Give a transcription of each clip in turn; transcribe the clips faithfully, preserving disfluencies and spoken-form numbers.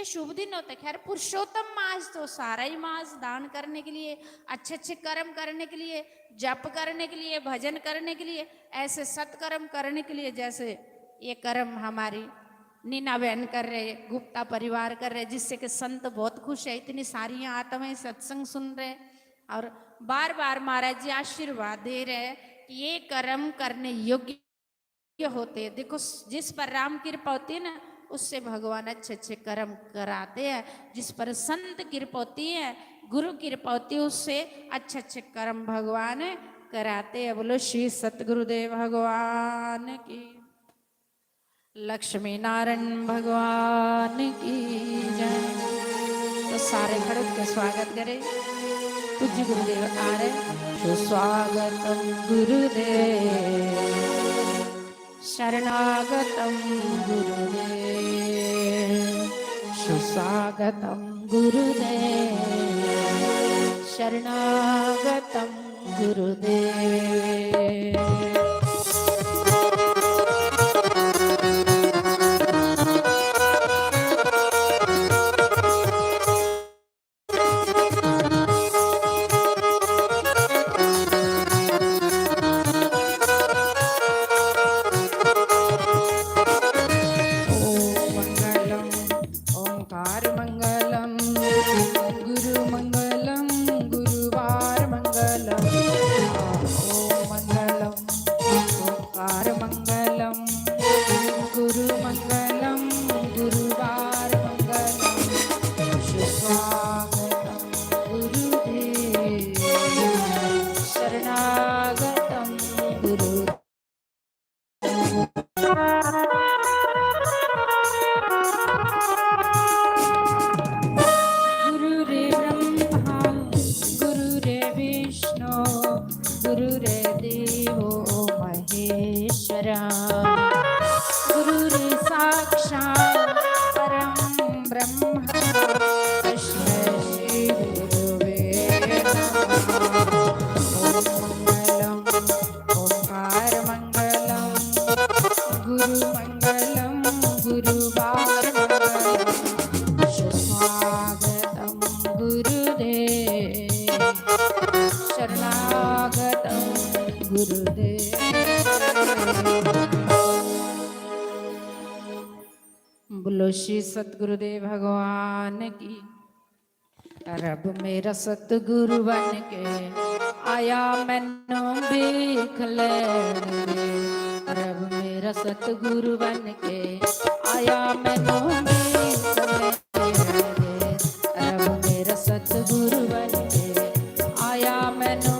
शुभ दिन होते। खैर, पुरुषोत्तम मास तो सारा ही मास दान करने के लिए, अच्छे अच्छे कर्म करने के लिए, जप करने के लिए, भजन करने के लिए, ऐसे सत्कर्म करने के लिए, जैसे ये कर्म हमारी नीना बहन कर रहे, गुप्ता परिवार कर रहे, जिससे कि संत बहुत खुश है। इतनी सारी आत्माएं सत्संग सुन रहे और बार बार महाराज जी आशीर्वाद दे रहे हैं कि ये कर्म करने योग्य होते हैं। देखो, जिस पर राम कृपा होती है ना, उससे भगवान अच्छे अच्छे कर्म कराते हैं। जिस पर संत कृपा होती है, गुरु कृपा होती है, उससे अच्छे अच्छे कर्म भगवान कराते हैं। बोलो श्री सतगुरुदेव भगवान की, लक्ष्मी नारायण भगवान की जय। तो सारे खड़े होकर स्वागत करें। पूज्य गुरुदेव आ रहे। सुस्वागतम गुरुदेव, शरणागतम गुरुदेव, सुस्वागतम गुरुदेव, शरणागतम गुरुदेव। श्री सतगुरुदेव भगवान की। रब मेरा सतगुरु बन के आया मैनू भीख लेने। रब मेरा सतगुरु बन के आया मैनू भीख लेने। रब मेरा सतगुरु बन के आया मैनू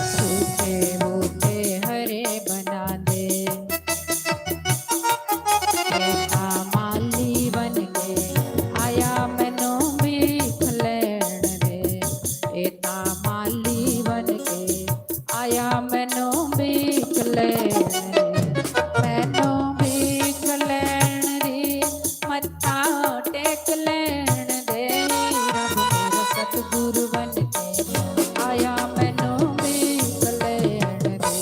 सूखे बूटे हरे बना दे। एता माली बन के आया, मैनू भीख लेण दे। एता माली बन के आया, मैनू भीख लेण दे। मैनू भीख लेण दी, मत्था टेक लेण दे। रब मेरा सतगुरु बन के आया, मैनू भीख लेण दे।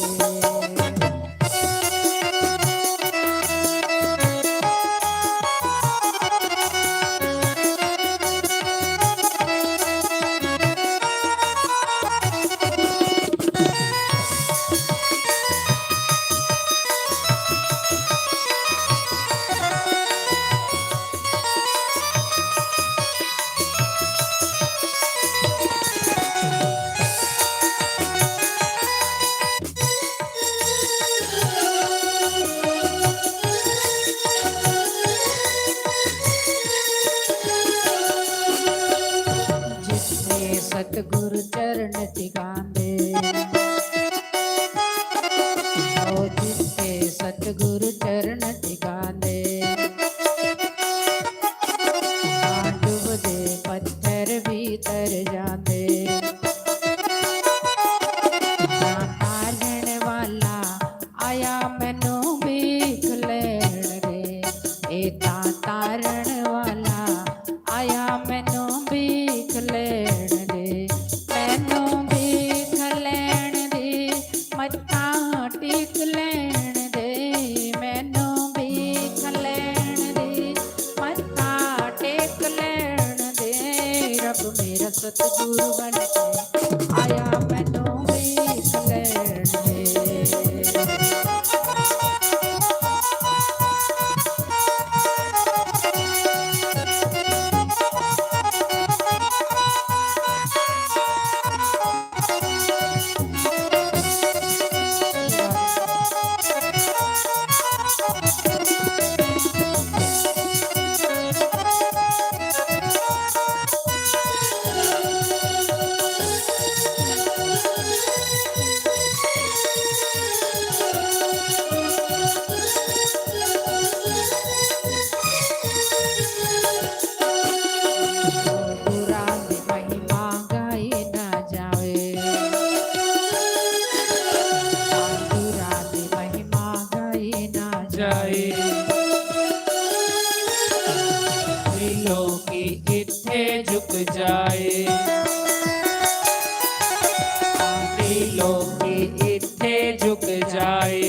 जित्थे सतगुरु चरण टिकांदे, ओ जित्थे सतगुरु चरण टिकांदे, डुबदे पत्थर भी तर जांदे। तां तारण वाला आया, मैनू भीख लेण दे। ए तां तारण वाला आया, मैनू भीख लेण दे। मैनू भीख लेण दे, मत्था टेक लेण दे। मैनू भीख लेण दे, मत्था टेक लेण दे। रब मेरा सतगुरु बन के आया, मैनू भीख लेण दे। जाए। त्रिलोकी इत्थे झुक जाए। त्रिलोकी इत्थे झुक जाए।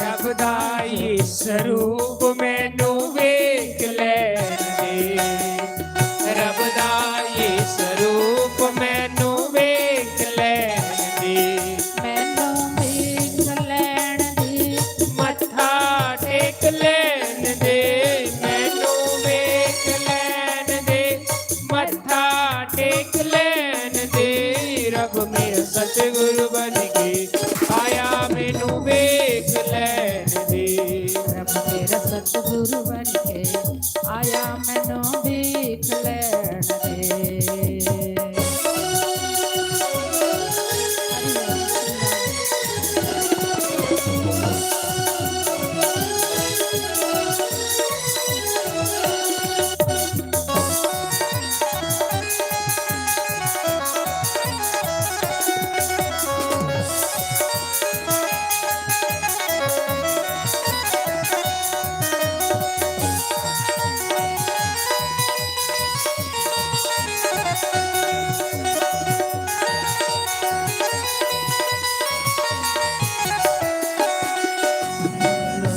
रब दा ये स्वरूप मैनू वेख लैन दे। रब दा ये स्वरूप मैनू वेख लैन दे। मैनू वेख लैन दे। मत्था टेक लैन दे। मैनू वेख लैन दे। मत्था टेक लैन दे। रब मेरा सतगुरु बन के आया, मैनू वेख लैन दे। रब मेरा सतगुरु बन के आया, मैनू भीख लैन दे।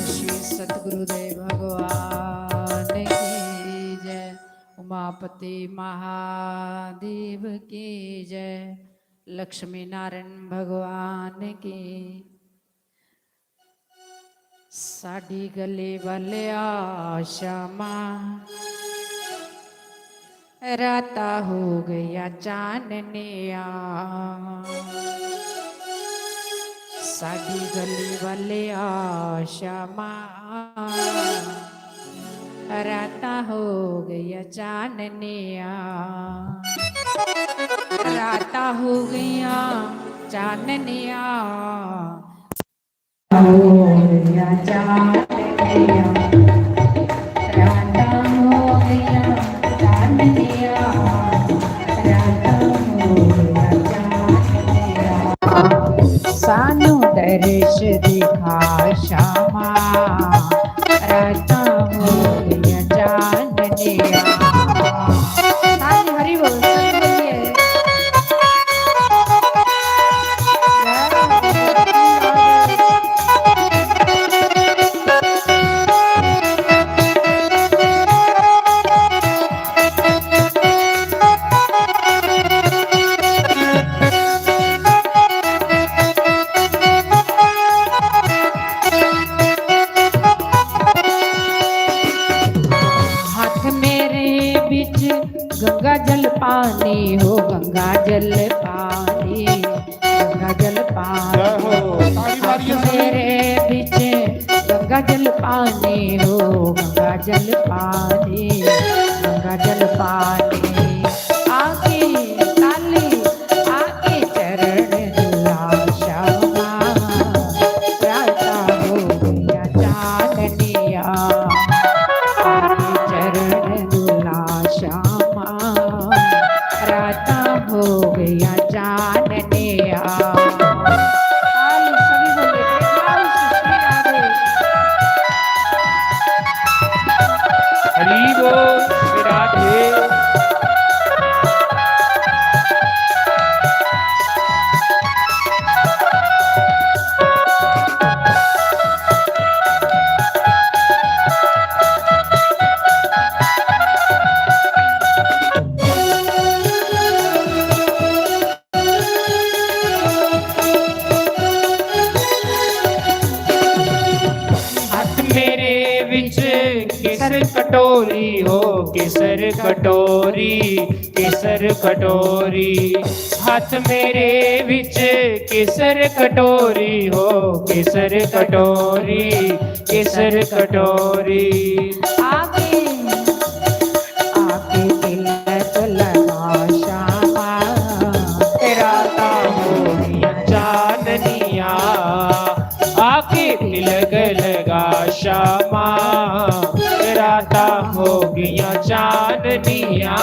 श्री सतगुरुदेव भगवान की जय। उमापति महादेव की जय। लक्ष्मी नारायण भगवान की। साडी गली वाले आशामा, राता हो गया चाननिया। साडी गली वाले आशामा, राता हो गया चाननिया। रातां हो गईयां चाननियां। हो गईयां चाननियां, रातां हो गईयां चाननियां, रातां हो गईयां चाननियां। सानू दर्श दिखा श्यामा, रातां हो गईयां चाननियां। ताली, हरि बोल, सब बोलिए। हाथ मेरे बिच गंगा जल पानी हो, गंगा जल पानी, गंगा जल पानी। जय हो, ताली हाथ मारिए सभी। मेरे बिच गंगा जल पानी हो, गंगा जल पानी, गंगा जल पानी। आके ताली, आके चरण धुला श्यामा, रातां हो गईयां चाननियां। आके चरण धुला श्यामा, रातां हो गईयां चाननियां। ताली, सभी बोले, प्रेम से श्री राधे। हरि बोल, श्री राधे। हाथ मेरे विच केसर कटोरी हो, केसर कटोरी, केसर कटोरी। हाथ मेरे विच केसर कटोरी हो, केसर कटोरी, केसर कटोरी। आके, आके तिलक लगा श्यामा, रातां हो गईयां चाननियां। आके तिलक लगा श्यामा, रातां हो गईयां चाननियां।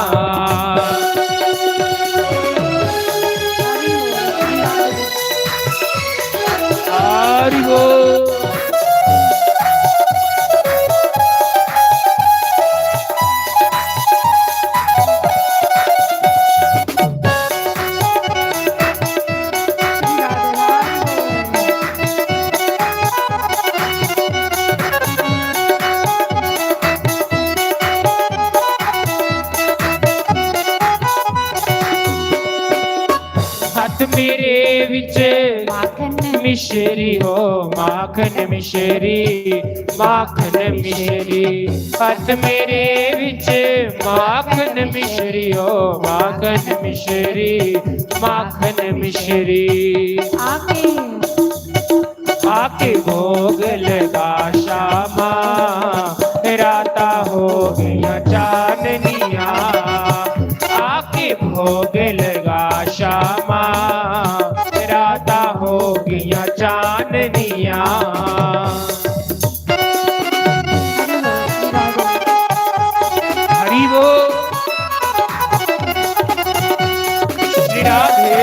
हरि बोल। हाथ मेरे विच माखन मिश्री हो, माखन मिश्री, माखन मिश्री। हाथ मेरे विच माखन मिश्री हो, माखन मिश्री, माखन मिश्री। आके, आके भोग लगा श्यामा, रातां हो गईयां चाननियां। आके भोग लगा श्यामा, रातां हो गईयां चाननियां। हरि बोल। श्री राधे।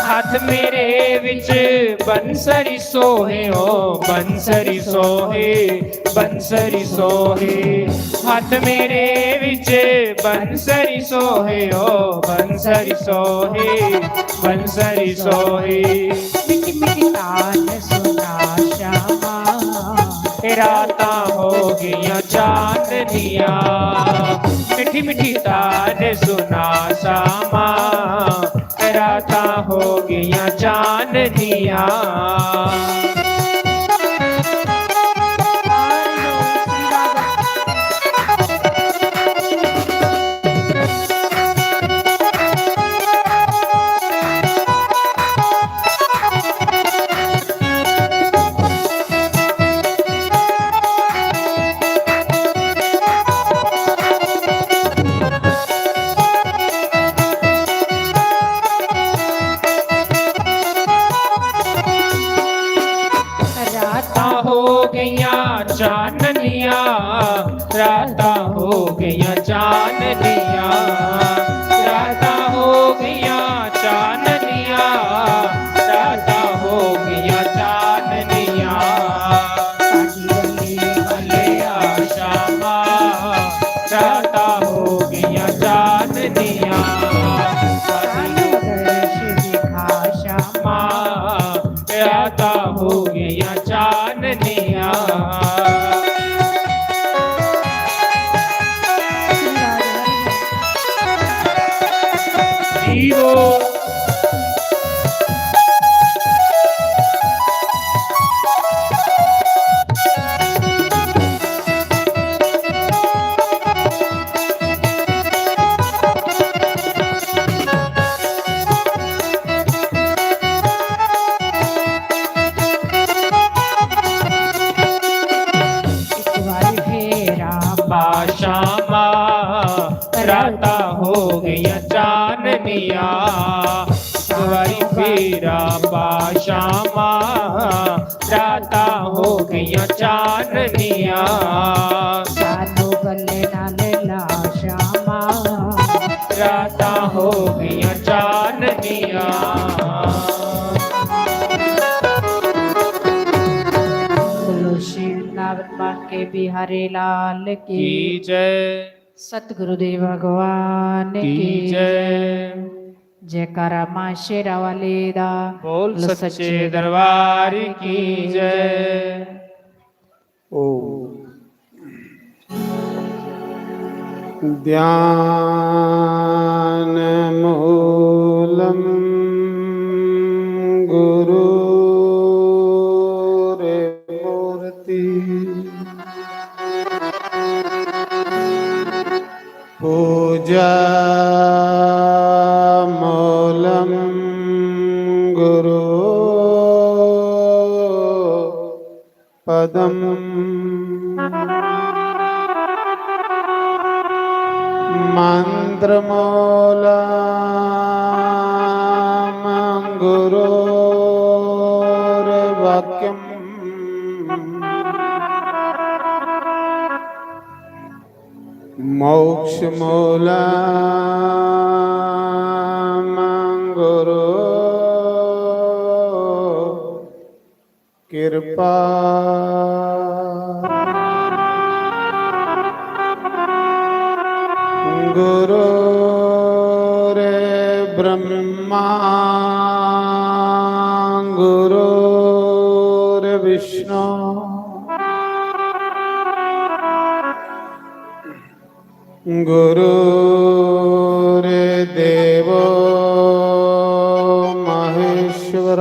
हाथ मेरे विच बंसरी सोहे हो, बंसरी सोहे, बंसरी सोहे। हाथ मेरे विच बंसरी सोहे हो, बंसरी सोहे, बंसरी सोहे। मिठी मिठी तान सुना श्यामा, रातां हो गईयां चाननियां। मिठी मिठी तान सुना श्यामा, रातां हो गईयां चाननियां। गईयां चाननियां, रातां हो गईयां चाननियां, रातां हो गईयां चाननियां, रातां हो गईयां चाननियां। साडी गली गलिया शामा, रातां हो गईयां चाननियां। सानू दर्श दिखा शामा, रातां हो गईयां चाननियां। जीवो। एक बारी फेरा बाशामा, रातां हो गईयां चाननियां। एक बारी फेरा बाशामा, रातां हो गईयां चाननियां। सानू गले नाल ला शामा, रातां हो गईयां चाननियां। बोलो शिव नाथ बांके बिहारी लाल की की जय। सतगुरुदेव भगवान की की जय। जयकारा मां शेरा वाले दा। बोल बोलो सच्चे सच्चे दरबार की जय। ओम। ध्यान मूलम गुरुर्मूर्ति। पूजा मूलम गुरु पदम। मंत्र मूलम गुरुर्वाक्यम। मोक्ष मूलम गुरु कृपा। गुरुर्ब्रह्मा गुरुर्विष्णु गुरुर्देवो महेश्वर।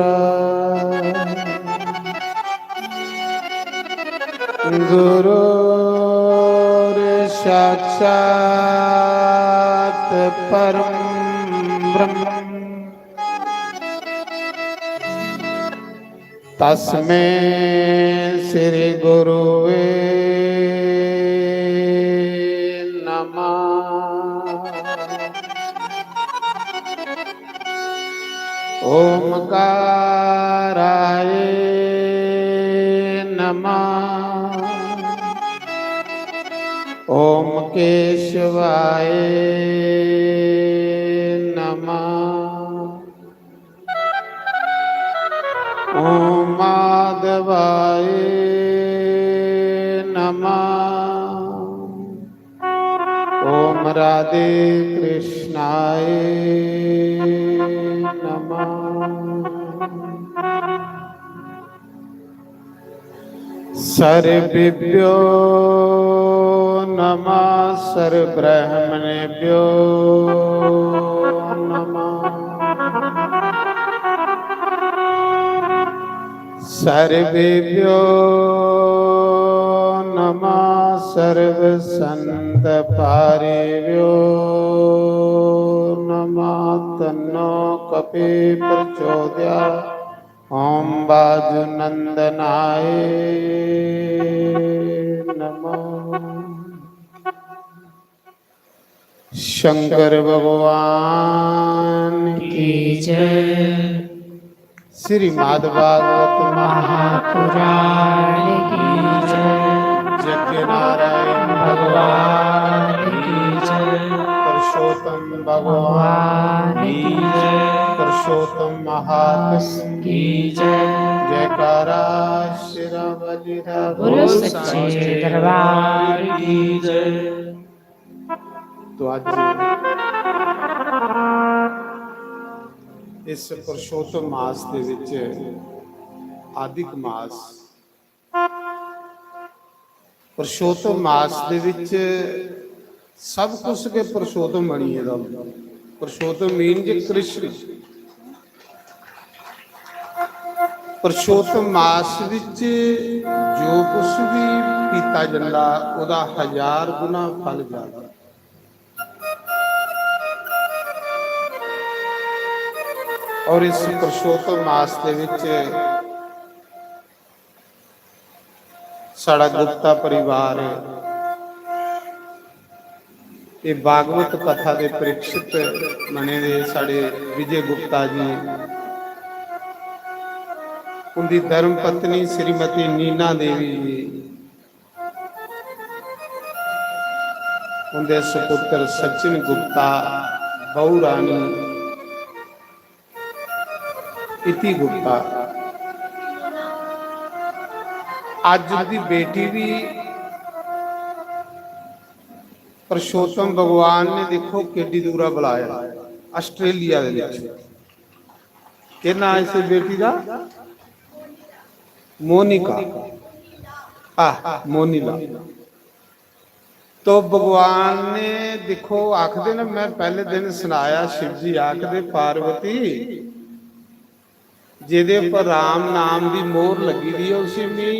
गुरुर्साक्षात् परं ब्रह्म। तस्मै श्री गुरुवे नमः। ओमकाराय नमः। ओम केशवाय नमः। ओम माधवाय नमः। ओम राधे कृष्णाय नमः। सर्वेभ्यो नमः, सर्वब्राह्मणेभ्यो नमः। सर्वेभ्यो नमः, सर्वसंत पारेभ्यो नमः। तन्नो कपि प्रचोदयात्। ओम वायुनंदनाय नमः। शंकर भगवान की जय। श्रीमद् भागवत महापुराण की पुरुषोत्तम महात्मा की जय। जयकारा शेरां वाली दा। बोलो सच्चे दरबार की जय। तो अज इस पुरुषोत्तम मास दे विच, आदिक मास, पुरुषोत्तम मास दे विच सब कुछ गै पुरुषोत्तम बनी गेदा होंदा। पुरुषोत्तम मीन जे कृष्ण। पुरुषोत्तम मास विच जो कुछ भी पीता जंदा, ओहदा हजार गुना फल ज्यादा। और इस पुरुषोत्तम मास दे विच साढ़ा गुप्ता परिवार, ये भागवत कथा दे प्रेक्षक बने दे साढ़े विजय गुप्ता जी, उंदी धर्म पत्नी श्रीमती नीना देवी जी, उंदे सुपुत्र सचिन गुप्ता, बहू रानी इति गुप्ता। अज उंदी बेटी भी पुरुषोत्तम भगवान ने, देखो, केडी दूरा बुलाया, ऑस्ट्रेलिया दे विच। केह् नां इस बेटी दा? मोनिका। आह, मोनिला। तो भगवान ने, दिक्खो, आखदे न, मैं पैह्ले दिन सनाया, शिव जी आखदे, "पार्वती, जेह्दे उप्पर राम नाम दी मोहर लग्गी दी ऐ, उसी मी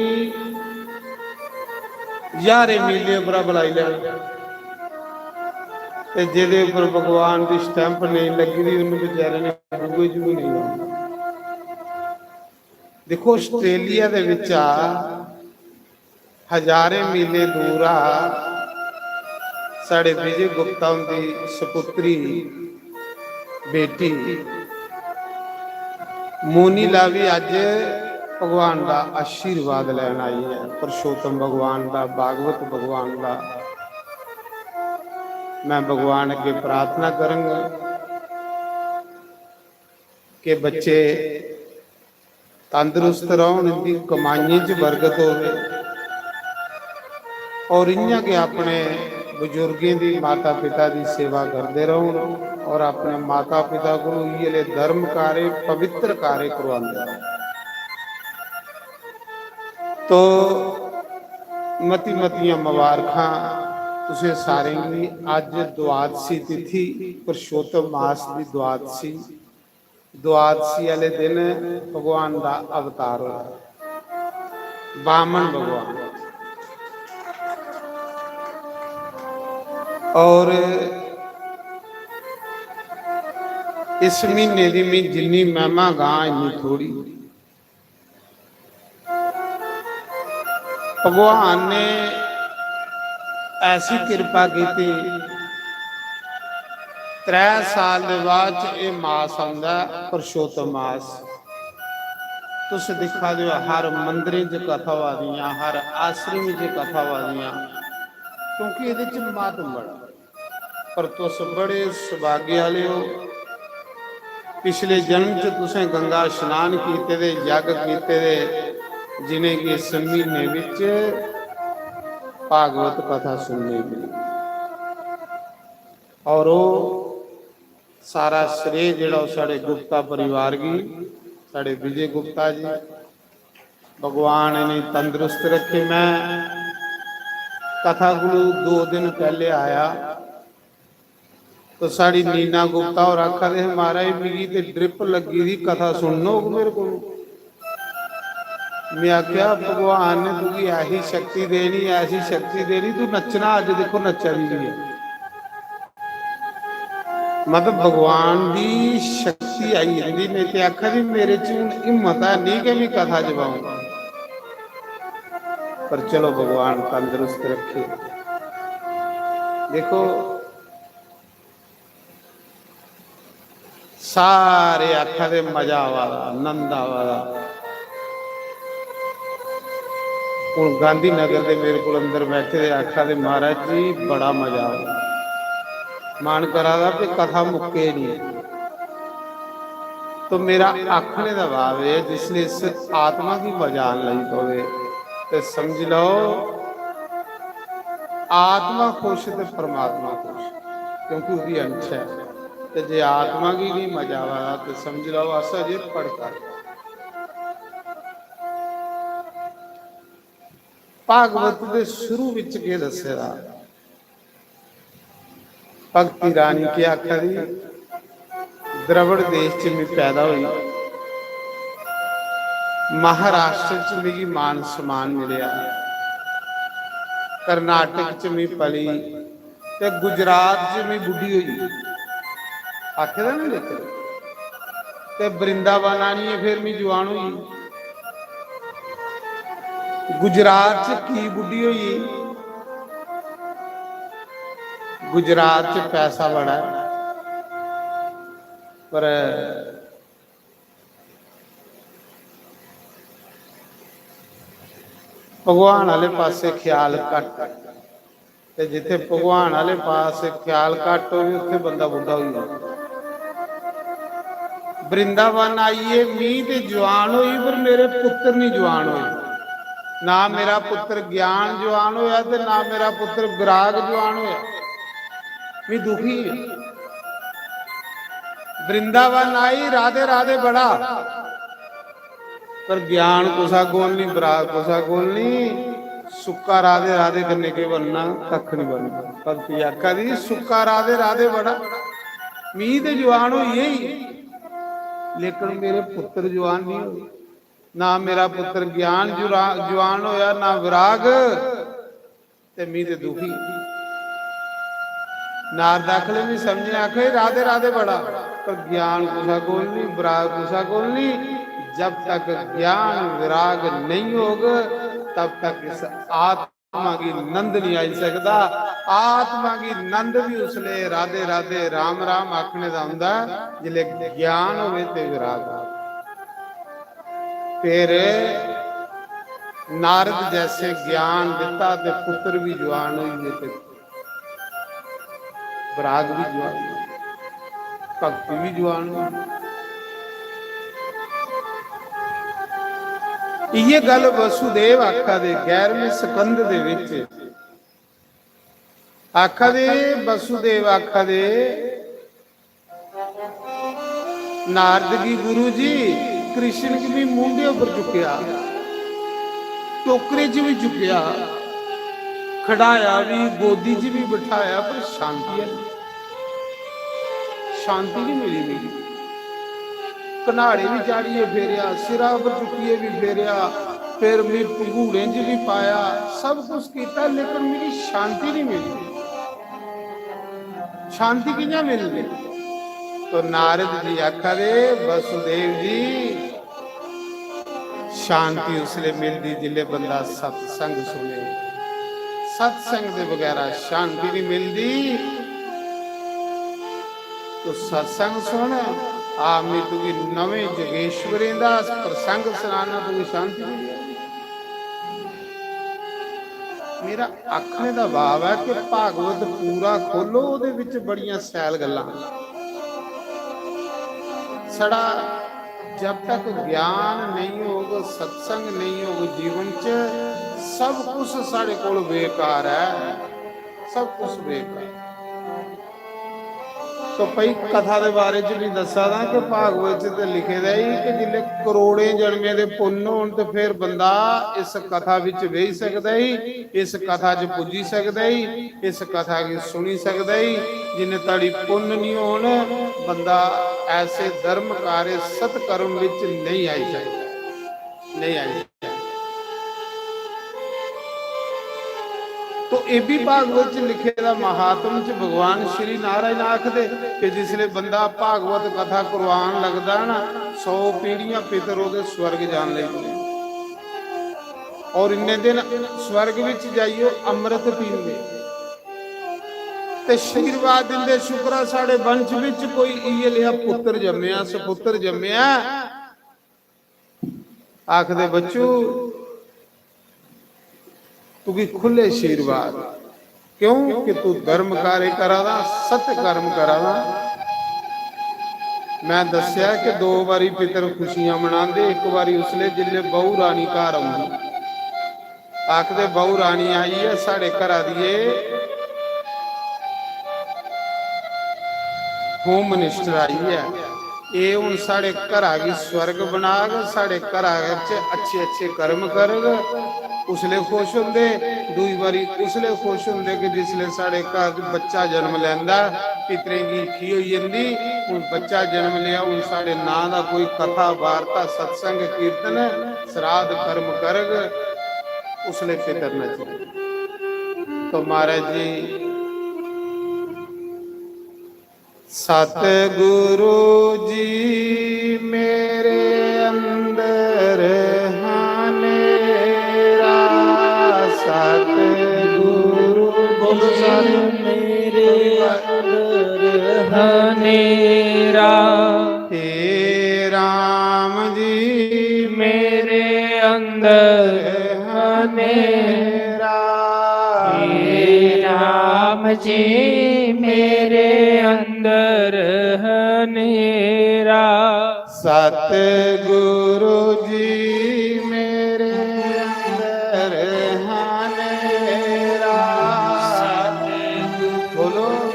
ज्हारें मीलें उप्परा बलाई लैन, ते जेह्दे उप्पर भगवान दी stamp नेईं लग्गी दी, उन्नू बेचारे ने बूहे च बी नेईं औना।" दिक्खो, ऑस्ट्रेलिया दे बिच्चा हजारें मीलें दूरा साढ़े विजय गुप्ता हुंदी सपुत्री बेटी मोनिला भी अज्ज भगवान दा आशीर्वाद लैन आई ऐ, पुरुषोत्तम भगवान दा, भागवत भगवान दा। मैं भगवान अग्गे प्रार्थना करंग कि बच्चे तंदरुस्त रौह्न, इंदी कमाइयें च बरकत होवे और इ'यां गै अपने बुजुर्गें दी, माता पिता दी सेवा करदे रौह्न और अपने माता पिता कोलू इ'यै ले धर्म कार्य, पवित्र कार्य करवांदे रौह्न। तो मती मतियां मबारखां तुसें सारें गी। अज्ज द्वादशी तिथि, पुरुषोत्तम मास दी द्वादशी। द्वादशी आह्ले दिन भगवान दा अवतार होया, बामन भगवान। और इस महीने दी मैं जिन्नी महिमा गां, इन्नी थोड़ी। भगवान ने ऐसी किरपा कीती, त्रै साल दे बाद च एह् मास आंदा ऐ, पुरुषोत्तम मास। तुस दिक्खा दे ओ, हर मंदरें च कथा होआ दियां, हर आश्रम च कथा होआ दियां, क्योंकि एह्दे च महात्म बड़ा। पर तुस बड़े सौभाग्य आह्ले ओ, पिछले जन्म च तुसें गंगा स्नान कीते दे, जग कीते दे, जिनेंगी इस म्हीने विच भागवत कथा सुनने गी। और ओह् सारा श्रेय जेह्ड़ा ओह् साढ़े गुप्ता परिवार गी, साढ़े विजय गुप्ता जी, भगवान इ'नेंगी तंदरुस्त रखे। मैं कथा कोलू दो दिन पैह्ले आया, तो साढ़ी नीना गुप्ता होर आखा दे हे, "महाराज, मिगी ते drip लग्गी दी, कथा सुनन होग मेरे कोलू?" मैं आखेआ, "भगवान ने तुगी ऐसी शक्ति देनी, ऐसी शक्ति देनी, तू नच्चना।" अज्ज दिक्खो, नच्चा दी बी ऐ। मतलब, भगवान दी शक्ति आई जंदी। नेईं ते आखा दी, "मेरे च हून हिम्मत है नहीं कि मैं कथा जवाऊं।" पर चलो, भगवान तंदरुस्त रखे। देखो, सारे आखा दे, "मजा आवा दा, आनंद आवा दा।" हून गांधीनगर दे मेरे कोल अंदर बैठे दे आखा दे, "महाराज जी, बड़ा मजा आवा दा।" मन करा दा कि कथा मुक्के नहीं। तो मेरा आखने दा भाव है, जिसले इस आत्मा की मजा आन लगी पवे, ते समझ लो, आत्मा खुश ते परमात्मा खुश, क्योंकि उसकी अंश है। ते जे आत्मा की नहीं मजा आवा, तो समझ लो, अस अजे भड़का। भागवत दे शुरू विच केह् दस्से दा? भक्ति रानी केह् आखा दी? द्रविड़ देश च मैं पैदा होई, महाराष्ट्र च मिगी मान सम्मान मिलेआ, कर्नाटक च मैं पली, ते गुजरात च मैं बुड्ढी होई। आखे दा ना, लेकिन ते वृंदावन आनियै फिर मैं जुआन होई। गुजरात च की बुड्ढी होई? गुजरात च पैसा बड़ा है, पर भगवान आह्ले पासे ख्याल घट्ट। ते जित्थे भगवान आह्ले पास ख्याल घट्ट होवे, उत्थे बंदा बुड्ढा होई जांदा। वृंदावन आइयै मी ते जवान होई, पर मेरे पुत्तर नहीं जवान होए। ना मेरा पुत्तर ज्ञान जवान होया ते ना मेरा पुत्तर विराग जवान होया। मी दुखी है। वृंदावन आई, राधे राधे बड़ा, पर ज्ञान कुसा कोल नहीं, विराग कुसा कोल नहीं। सुक्का राधे राधे कन्नै केह् बनना? कक्ख नहीं बनना। भक्ति आखा दी, सुक्का राधे राधे बड़ा। मी ते जवान होई गेई, लेकिन मेरे पुत्तर जवान नहीं होए। ना मेरा पुत्तर ज्ञान जुरा-, जवान होया, ना विराग। ते मी ते दुखी। नारद आखले नहीं समझे, आखे राधे राधे बड़ा, पर ज्ञान कुसा कोल नहीं, विराग कुसा कोल नहीं। जब तक ज्ञान विराग नहीं होग, तब तक इस आत्मा की नंद नहीं आई सकदा। आत्मा की नंद भी उसले राधे राधे राम राम आखने दा हुंदा, जिसले ज्ञान होवे ते विराग होवे। फिर नारद जैसे ज्ञान दिता ते पुत्र भी जवान होई गए ते विराग भी जवान, भक्ति भी जवान होई। इये गल वसुदेव आखा दे ग्यारहवें स्कंद दे विच आखा दे, वसुदेव आखा दे, नारद गी गुरु जी, कृष्ण गी भी मूंढे उप्पर चुक्केआ, टोकरे च भी चुक्केआ, खड़ाया भी, गोदी च भी बिठाया, पर शांति है, शांति नहीं मिली मिगी। कन्हाड़े भी चाढ़िए फेरेआ, सिरा पर चुक्किए भी फेरेआ, फिर मैं पंघूड़े च भी पाया, सब कुछ किया, लेकिन मिगी शांति नहीं मिली। शांति कि'यां मिलदी? तो नारद जी आखा दे, वसुदेव जी, शांति उसले मिलदी जिसले बंदा सत्संग सुने। सत्संग दे बगैरा शांति नहीं मिलदी। तो सत्संग सुन, आ मैं तुगी नवें जोगेश्वरें दा प्रसंग सुनाना, तुगी शांति मिल जाएगी। मेरा आखने दा भाव है कि भागवत पूरा खोलो, ओहदे विच बड़ियां सैल गल्लां। साढ़ा जब तक ज्ञान नहीं होग, सत्संग नहीं होग जीवन च, सब कुछ साढ़े कोल बेकार है, सब कुछ बेकार। तो भाई, कथा दे बारे च भी दस्सा दा कि भागवत च ते लिखे दा ही कि जिसले करोड़ें जन्में दे पुन्न होन ते फिर बंदा इस कथा विच बेही सकदा ही, इस कथा च पुज्जी सकदा ही, इस कथा गी सुनी सकदा ही। जिन्ने तड़ी पुन्न नहीं होन, बंदा ऐसे धर्म कार्य सत्कर्म विच नहीं आई सकदा, नहीं आई सकदा। तो एह भी भागवत च लिखे दा, महात्म च भगवान श्री नारायण आखदे कि जिसले बंदा भागवत कथा करवान लगदा ना, सौ पीढ़ियां पितर ओहदे स्वर्ग जान लगी पौंदे। और इन्ने दिन स्वर्ग विच जाइयै अमृत पींदे। ते आशीर्वाद दिंदे, "शुक्र आ, साढ़े वंश विच कोई इयै लेहा पुत्र जम्मेआ, सपुत्र जम्मेआ।" आखदे, "बच्चू, तुगी खु'ल्ले आशीर्वाद, क्यों कि तू धर्म कार्य करा दा, सत्य कर्म करा दा।" मैं दस्सेआ कि दो बारी पितर खुशियां मनांदे, इक बारी उसले जिसले बहू रानी घर औंदी। आखदे, "बहू रानी आई ऐ साढ़े घरा दी, एह् होम मिनिस्टर आई ऐ, एह् हुन साढ़े घरा गी स्वर्ग बनाग, साढ़े घरा च अच्छे-अच्छे कर्म करग।" उसले खुश होंदे, दूई बारी उसले खुश होंदे कि जिसले साढ़े घर च बच्चा जन्म लैंदा, पितरें गी ईखी होई जंदी। हुन बच्चा जन्म लेआ, हुन साढ़े नां दा कोई कथा, वार्ता, सत्संग, कीर्तन, श्राद्ध, कर्म करग, उसले पितर नचदे। तो महाराज जी, सतगुरु जी मेरे अंदर हनेरा, सतगुरु बोलो सारे। मेरे अंदर हनेरा। हे राम जी मेरे अंदर हनेरा। हे राम जी मेरे अंदर हनेरा। सतगुरु जी मेरे अंदर हनेरा। बोलो।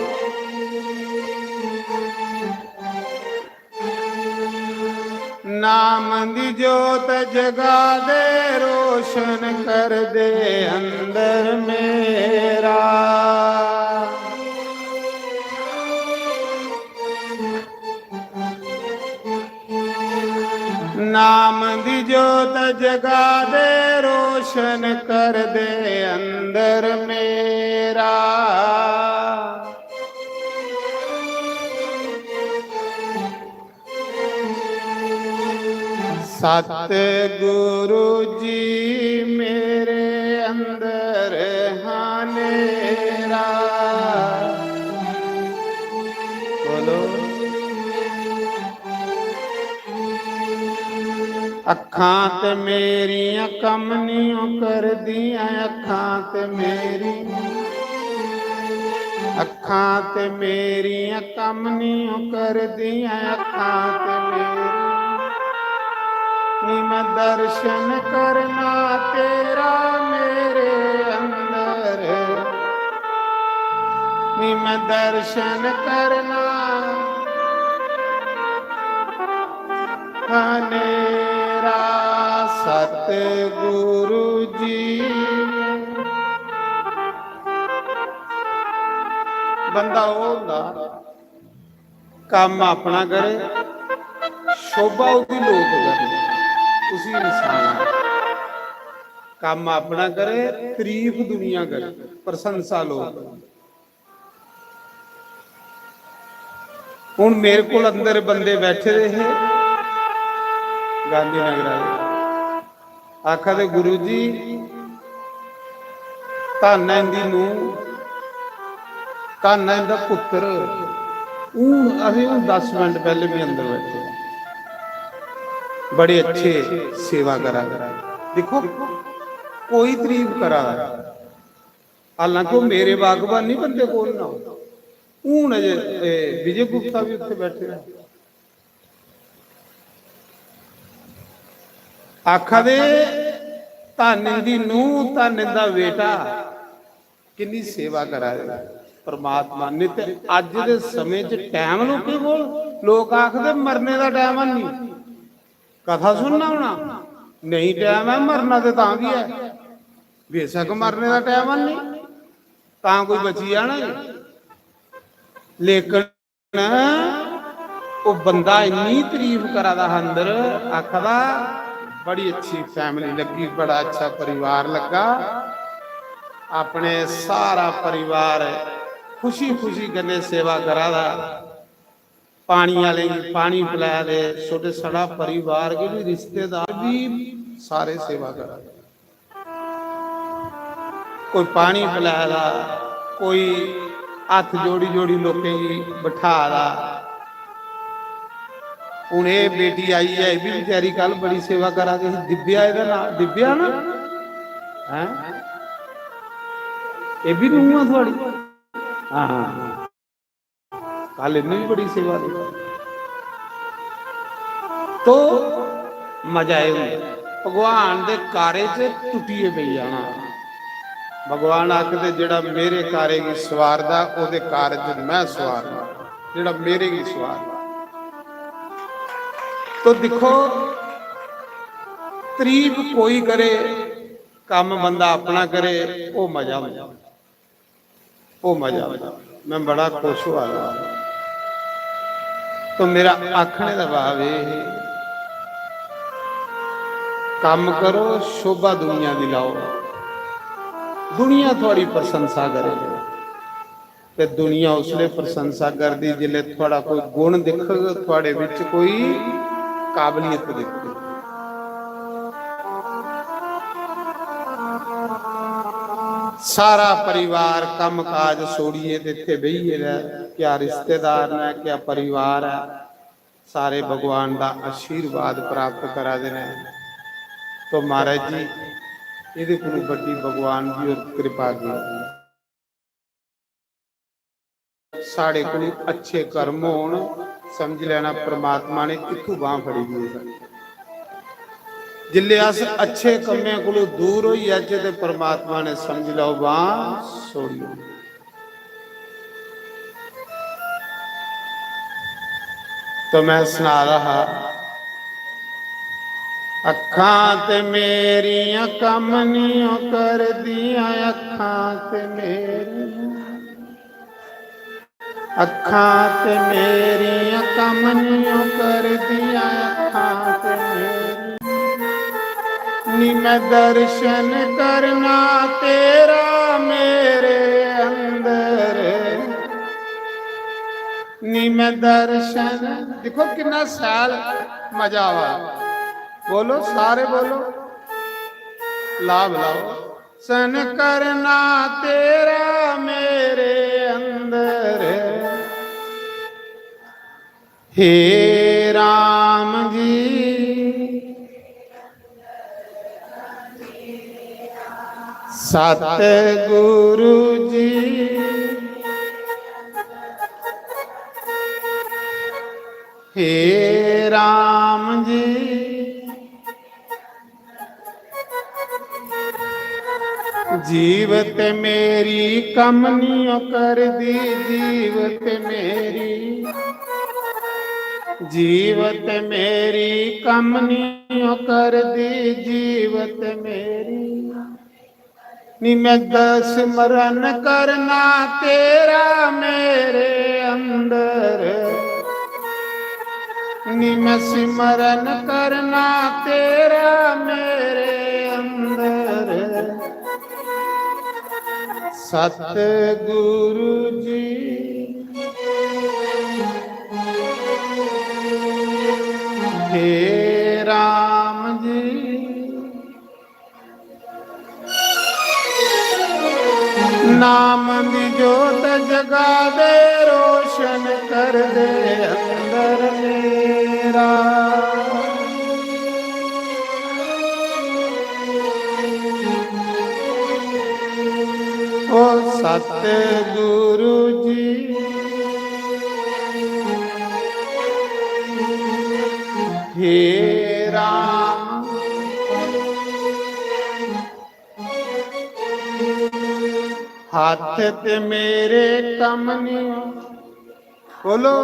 नाम दी जोत जगा दे, रोशन कर दे अंदर मेरा। नाम दी जोत जगा दे, रोशन कर दे अंदर मेरा। सतगुरु जी मेरे अंदर हनेरा। बोलो। अखां ते मेरियां कम निं ओ करदियां, अखां ते मेरी, अखां ते मेरियां कम निं ओ करदियां, अखां ते मेरी। नी मैं दर्शन करना तेरा मेरे अंदर, नी मैं दर्शन करना हनेरा। सतगुरु जी, बंदा ओह् होंदा, कम्म अपना करे, शोभा ओह्दी लोक करन, उसी इंसान आखदे। कम्म अपना करे, तरीफ दुनिया करे, प्रशंसा लोक करन। हुन मेरे कोल अंदर बंदे बैठे दे हे गांधीनगर आह्ले, आखा दे, "गुरु जी, धन्न ऐ इंदी नूंह, धन्न ऐ इंदा पुत्तर।" हून असें, हून दस मिंट पैह्ले बी अंदर बैठे, बड़े अच्छे सेवा करा दे। दिक्खो, कोई तरीफ करा दा, हालांकि ओह् मेरे बागबान नहीं बनदे, कौन ना। हून अजे, ए, विजय गुप्ता भी उत्थे बैठे दे। आखा दे, "धन्न इंदी नूंह, धन्न इंदा बेटा, किन्नी सेवा करा दे परमात्मा।" नहीं ते अज्ज दे समें च टैम लोकें कोल, लोक आखदे, "मरने दा टैम है नहीं।" कथा सुनना होना, नहीं टैम है, मरना ते तां भी है, बेशक मरने दा टैम है नहीं, तां कोई बची जाना है। लेकिन ओह् बंदा इन्नी तरीफ करा दा हा अंदर, आखा दा, "बड़ी अच्छी फैमिली लग्गी, बड़ा अच्छा परिवार लग्गा।" अपने सारा परिवार खुशी खुशी कन्नै सेवा करा दा, पानी आह्लें गी पानी पलै दे, छोटे साढ़ा परिवार गी भी, रिश्तेदार भी, सारे सेवा करा दे। कोई पानी पलै दा, कोई हत्थ जोड़ी जोड़ी लोकें गी बठा दा। हून एह् बेटी आई ऐ, एह् बी बेचारी कल बड़ी सेवा करा दी ही। दिव्या एह्दा नांऽ, दिव्या ना? हैं? एह् बी नूंह् ऐ थुआढ़ी? हां, हां, हां। कल इन्ने भी बड़ी सेवा दी। तो मजा एह् होंदा, भगवान दे कारे च टुट्टियै पेई जाना। भगवान आखदे, "जेह्ड़ा मेरे कारे गी सवारदा, ओह्दे कारज मैं सवारना, जेह्ड़ा मेरे गी सवारदा।" तो दिक्खो, तरीफ कोई करे, कम्म बंदा अपना करे, ओह् मजा होंदा। ओह् मजा, मैं बड़ा खुश होआ दा। तो मेरा आखने दा भाव एह् है, कम्म करो, शोभा दुनिया दी लाओ, दुनिया थुआड़ी प्रशंसा करेगी। ते दुनिया उसले प्रशंसा करदी, जिसले थुआड़ा कोई गुण दिखग, थुआड़े विच कोई काबलियत दिखग। सारा परिवार कम्म काज छोड़ियै ते इत्थे बेही गेदा ऐ। क्या रिश्तेदार न, क्या परिवार ऐ, सारे भगवान दा आशीर्वाद प्राप्त करा दे न। तो महाराज जी, एह्दे कोलू बड्डी भगवान दी होर कृपा की? साढ़े कोल अच्छे कर्म होन, समझ लैना परमात्मा ने इत्थू बांह फड़ी दी ऐ। जिसले अस अच्छे कम्में कोलों दूर होई जाचै ते परमात्मा ने, समझ लैओ, बांह छोड़ी ओड़ी। तो मैं सना रहा हा, अखां ते मेरियां कम निं ओ करदियां, अखां ते मेरियां, अखां ते मेरियां कम निं ओ करदियां, अखां ते मेरियां। नी मैं दर्शन करना तेरा मेरे अंदर, नी मैं दर्शन। दिक्खो किन्ना शैल मजा आवा। बोलो, सारे बोलो, लाभ लाओ। दर्शन करना तेरा मेरे अंदर, हे राम जी, सतगुरु जी, हे राम जी। जीवत मेरी कम नियो करदी, जीवत मेरी, जीवत मेरी कम नियो करदी, जीवत मेरी। नी मैं द-, सिमरन करना तेरा मेरे अंदर, नी मैं सिमरन करना तेरा मेरे अंदर। सतगुरु जी, हे राम जी, नाम दी जोत जगा दे, रोशन कर दे अंदर मेरा। ओ सतगुरु जी, हे राम। हाथ ते मेरे कम नहीं। बोलो।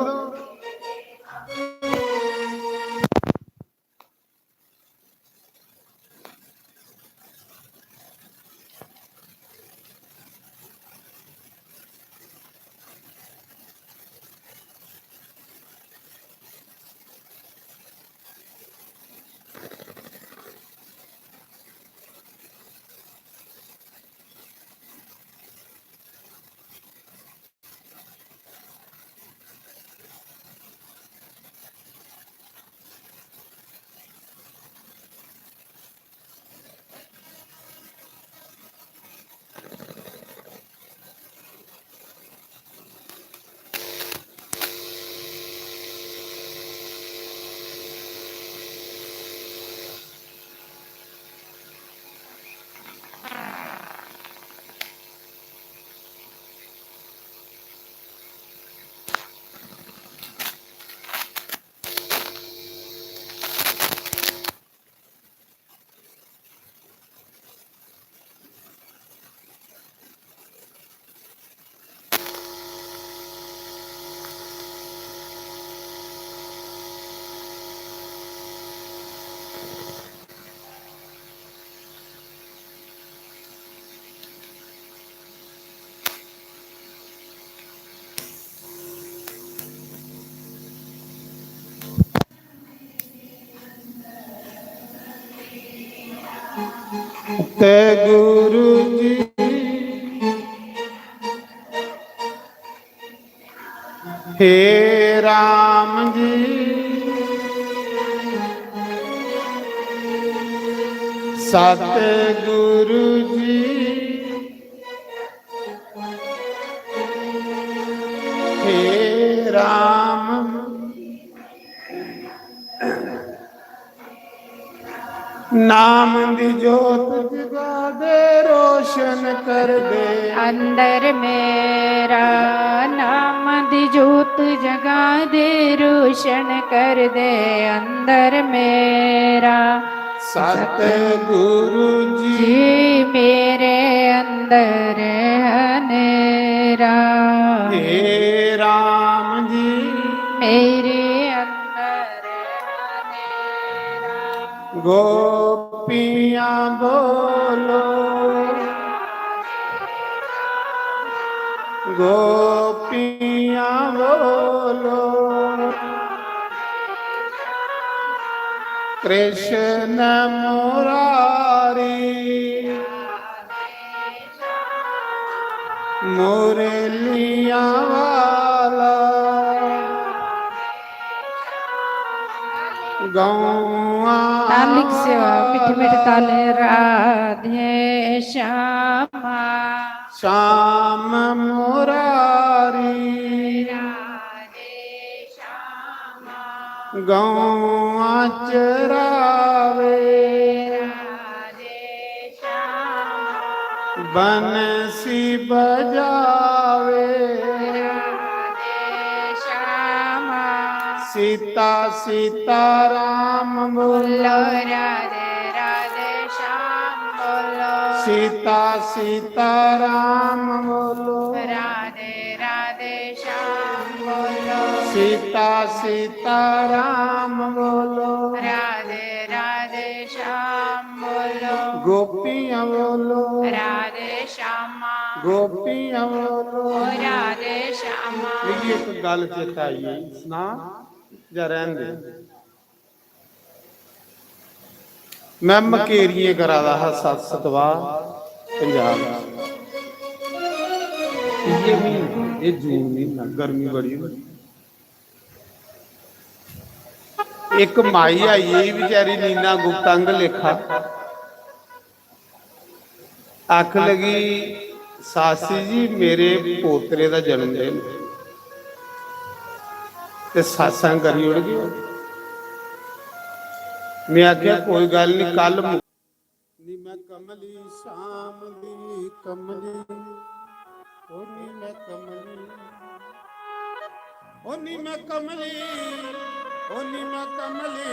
ते गुरु जी, हे राम जी, सतगुरु जी, हे राम। नाम दी जोत जगा दे, रोशन कर दे अंदर मेरा। नाम दी जोत जगा दे, रोशन कर दे अंदर मेरा। सतगुरु जी। जी, मेरे अंदर हनेरा। हे राम जी। मेरे अंदर हनेरा। गोपियां बोलो, गोपियां बोलो, कृष्ण मुरारी मुरलियां वाला। गौआं ताली की सेवा, मीठे मीठे ताले। राधे श्यामा। श्याम मुरारी। राधे श्यामा। गौआं चरावे। राधे श्यामा। बंसी बजावे। राधे श्यामा। सीता सीता राम बोलो। बोलो राधे राधे श्याम बोलो। सीता सीता राम बोलो। राधे राधे श्याम बोलो। सीता सीता राम बोलो। राधे राधे श्याम बोलो। गोपियां बोलो। राधे श्यामा। गोपियां बोलो। राधे श्यामा। मिगी इक गल्ल चेता आई गेई, सना जां रैह्न दे। मैं मकेरियें करा दा हा सत सतवाह पंजाब च। इ'यै म्हीना, एह् जून म्हीना, गर्मी बड़ी होंदी। इक माई आई गेई बेचारी नीना गुप्ता आंगर लेखा। आखन लगी, "सासी जी, मेरे पोतरे दा जन्मदिन, ते सत्संग करी ओड़गे।" मैं आखेआ, "कोई गल्ल निं, कल मु-" नी मैं कमली शाम दी कमली, ओ नी मैं कमली, ओ नी मैं कमली, ओ नी मैं कमली,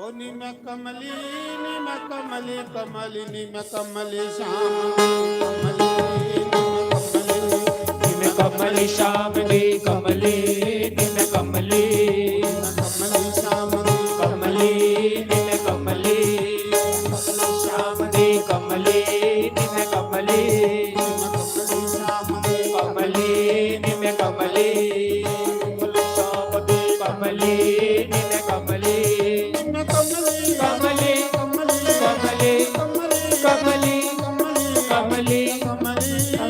ओ नी मैं कमली, नी मैं कमली, कमली, नी मैं कमली शाम दी कमली, नी मैं कमली। नी मैं कमली शाम दी कमली, नी मैं कमली। कमली शाम दी कमली, नी मैं कमली। कमली शाम दी कमली, नी मैं कमली। कमली शाम दी कमली, नी मैं कमली। कमली शाम दी कमली, नी मैं कमली। नी मैं कमली। कमली, कमली, कमली, कमली, कमली, कमली, कमली,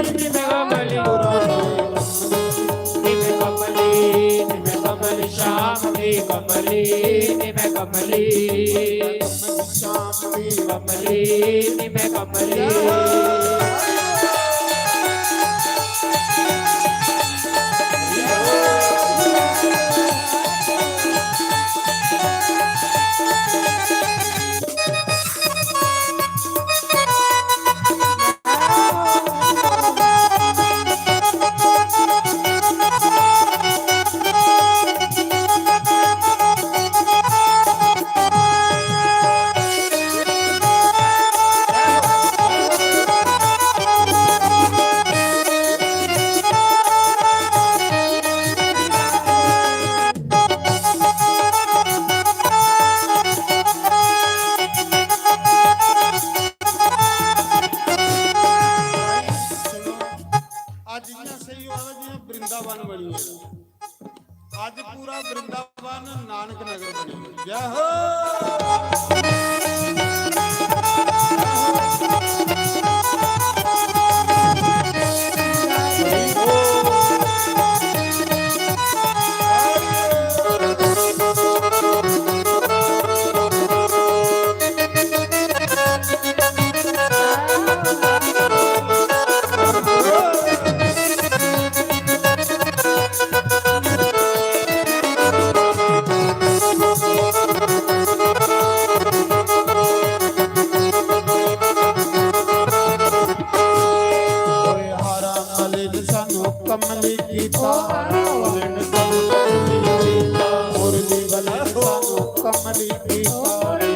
नी मैं कमली। नी मैं कमली, नी मैं कमली, शाम दी कमली, नी मैं कमली। शाम दी कमली, नी मैं कमली। अज्ज इ'यां सेही होआ दा जि'यां वृंदावन बनी गेदा। अज्ज पूरा वृंदावन नानक नगर बनी गेदा। जय हो। कमली की तारा वलन सन कमली की तारा। मुरली वलन सन कमली की तारा।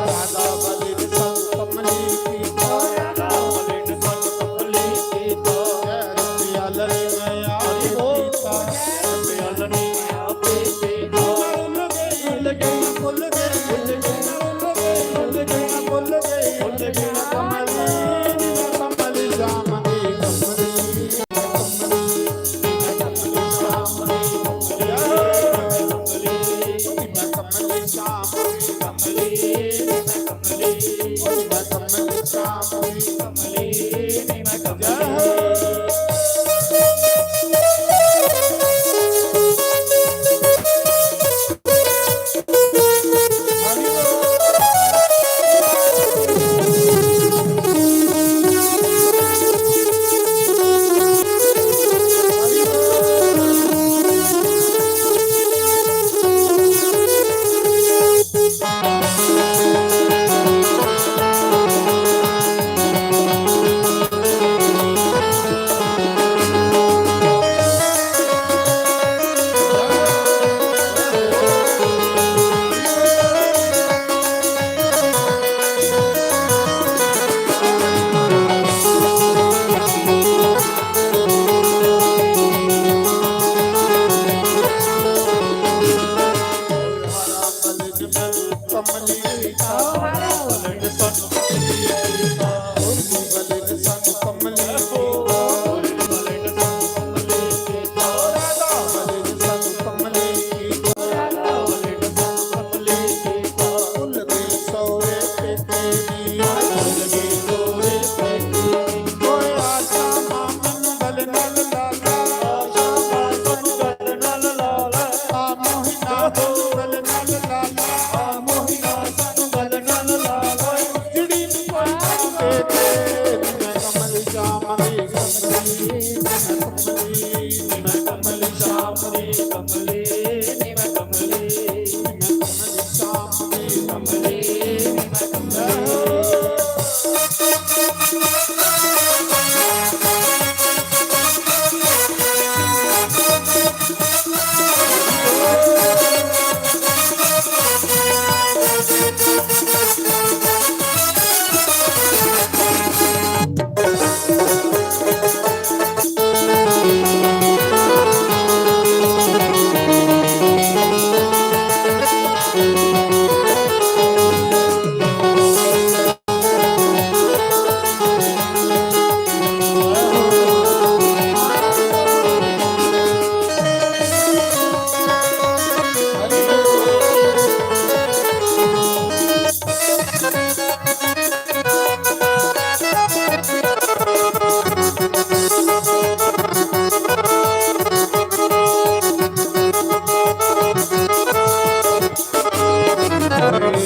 राधा वलन सन कमली की तारा। वलन सन कमली की तारा। प्यालन में आके पीता। प्यालन में आके पीता। भूल गई, भूल गई, भूल गई, भूल गई, भूल गई, भूल गई, भूल गई, कमली, कमली, जामनी, कमली।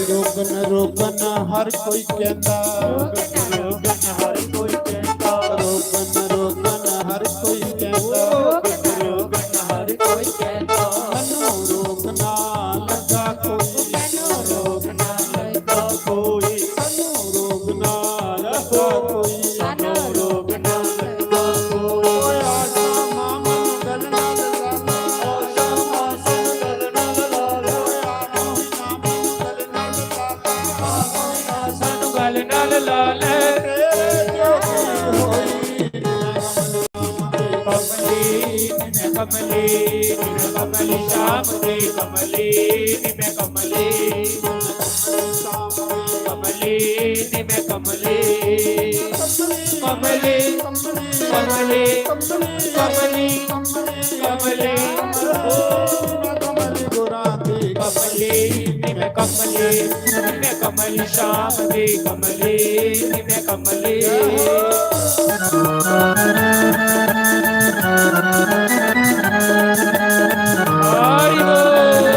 रोगन रोगन हर कोई कहता, रोगन रोगन हर कोई कहता, रोगन रोगन हर कोई कहता, रोगन रोगन हर कोई कहता। मैनू रोगना लगा कोई, मैनू रोगना लगा कोई, मैनू रोगना लगा कोई, मैनू रोगना लगा कोई। ओए आशा मामन गल नाल लाला, आशा मामन गल नाल लाला, ओए आ मोहिना मैनू गल नाल लाला, आ मोहिना सानू गल नाल ला ले। तेरे जोगी होई कमली, मैं कमली, मैं कमली, श्याम दी कमली, मैं कमली, कमली, मैं कमली, कमली, कमली, कमली, कमली, कमली। कमली, मैं कमली, मैं कमली, श्याम दी कमली, मैं कमली। हरि बोल।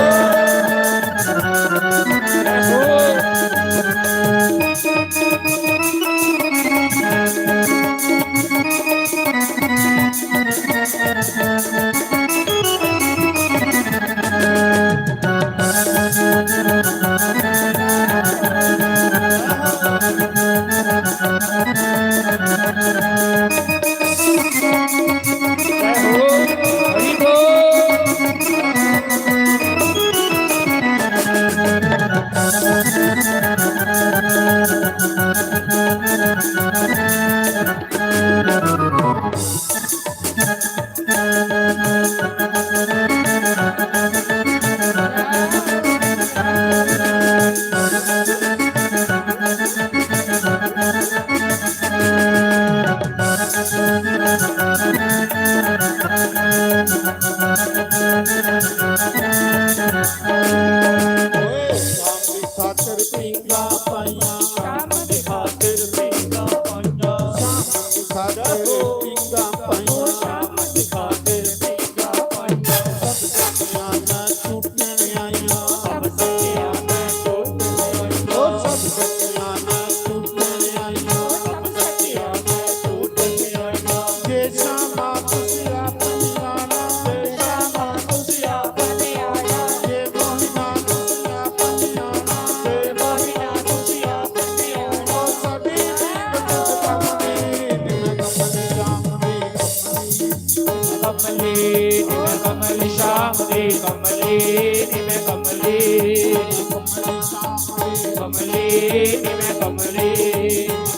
नी मैं कमली,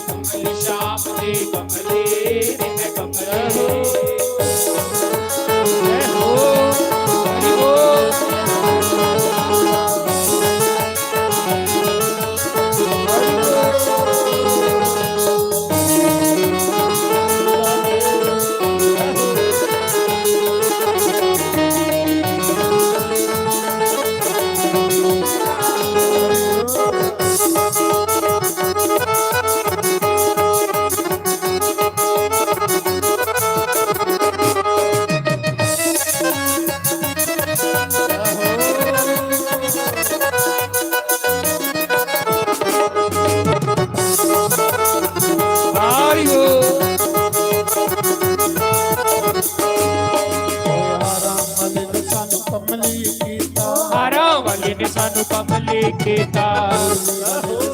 कमली श्याम दी कमली, नी मैं कमली। जय हो, हरि बोल। हारा वाले ने सानू कमली कीता।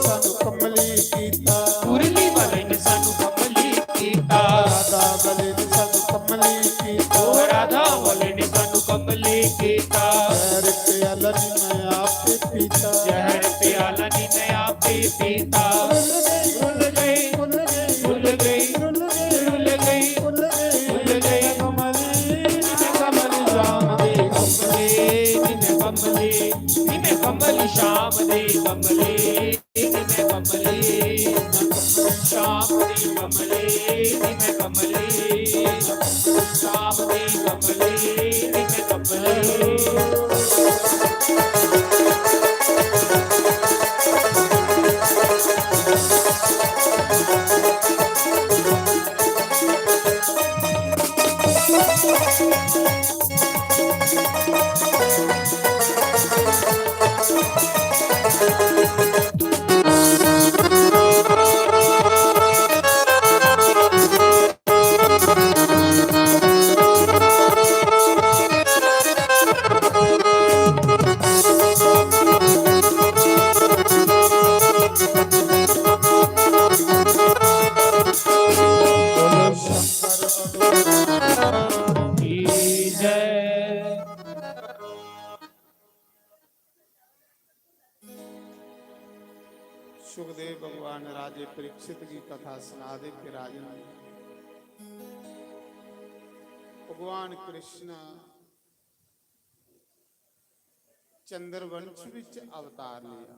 सानू कमली कीता। मुरली वाले ने सानू कमली कीता। राधा वाले ने सानू कमली कीता। ओ राधा वाले ने सानू कमली कीता। जहर प्याला नी मैं आपे पीता। जहर प्याला नी मैं आपे पीता। रुल गई, रुल गई, रुल गई, रुल गई, रुल गई। कमली, कमली श्याम दी कमली, कमली, कमली श्याम दी कमली। सुखदेव भगवान राजे परीक्षित की कथा सुना दे कि राजन, भगवान कृष्ण चंद्रवंश विच अवतार लिया।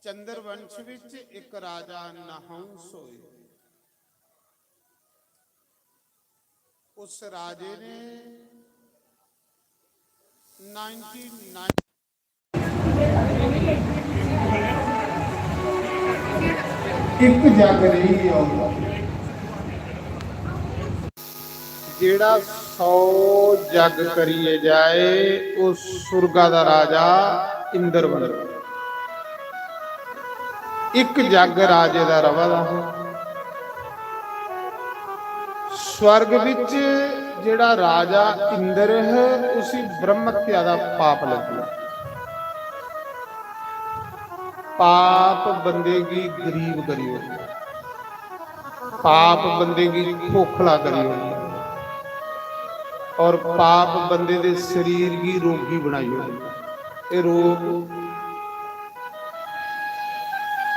चंद्रवंश विच एक राजा नहुंस होए। उस राजे ने नाइंटी नाइन इक जग रेही गेआ उंदा। जेड़ा सौ जग करियै जाए, ओह सुरगा दा राजा इंद्र बनदा। इक जग राजे दा रवा दा हा। स्वर्ग विच जेड़ा राजा इंद्र है, उसी ब्रह्म हत्या दा पाप लग्गेआ। पाप बंदे गी गरीब करी ओड़दा, पाप बंदे गी खोखला करी ओड़दा, और पाप बंदे दे शरीर गी रोगी बनाई ओड़दा। एह रोग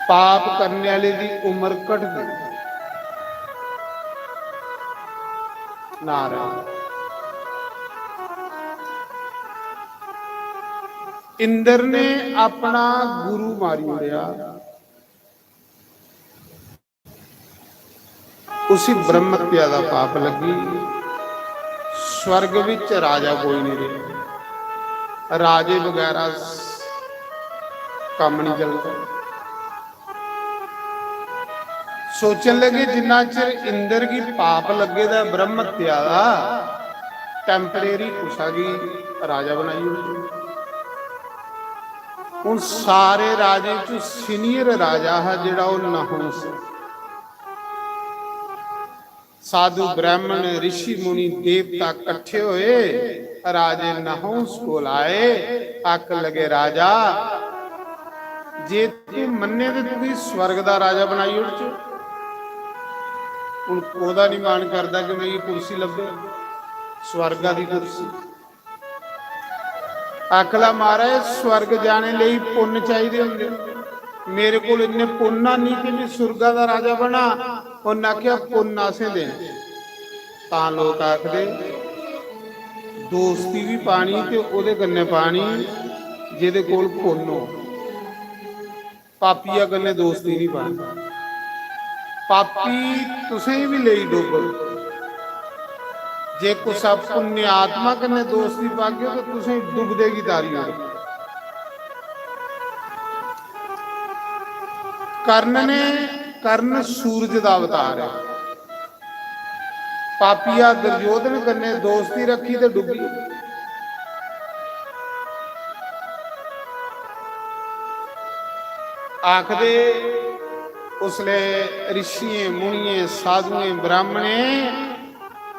पाप करने आह्ले दी उम्र घटदी। नारायण। इंद्र ने अपना गुरु मारी ओड़ेआ। उसी ब्रह्म हत्या दा पाप लग्गी। स्वर्ग विच राजा कोई नहीं रेहा, राजे बगैरा कम्म नहीं चलदा। सोचन लगे, जिन्ना चिर इंद्र गी पाप लग्गे दा ब्रह्म हत्या दा, टेम्परेरी कुसा गी राजा बनाई ओड़ो। हुन सारे राजे च सीनियर राजा हा जेड़ा, ओह नहुंस। साधु, ब्राह्मण, ऋषि, मुनि, देवता कट्ठे होए, राजे नहुंस कोल आए, आखन लगे, राजा, जे तू मन्ने ते तुगी स्वर्ग दा राजा बनाई ओड़चो। हुन कोदा निं मन करदा कि मिगी कुर्सी लब्भे, स्वर्गा दी कुर्सी। आखला, "महाराज, स्वर्ग जाने लेई पुन्न चाहिदे होंदे, मेरे कोल इन्ने पुन्न नहीं कि मैं सुर्गा दा राजा बना।" उन्नै आखेआ, "पुन्न असें देने।" तां लोक आखदे, दोस्ती बी पानी ते ओह्दे कन्नै पानी जेह्दे कोल पुन्न हो। पापिया कन्नै दोस्ती नहीं पानी। पापी तुसें बी लेई डुब्बग। जे कुसै पुण्य आत्मा कन्नै दोस्ती पागे ते तुसें डुबदे गी तारी ओड़ग। कर्ण ने, कर्ण सूरज दा अवतार है। पापिया दुर्योधन कन्नै दोस्ती रखी ते डुब्बी। आखदे, उसले ऋषियें, मुनियें, साधुएं, ब्राह्मणें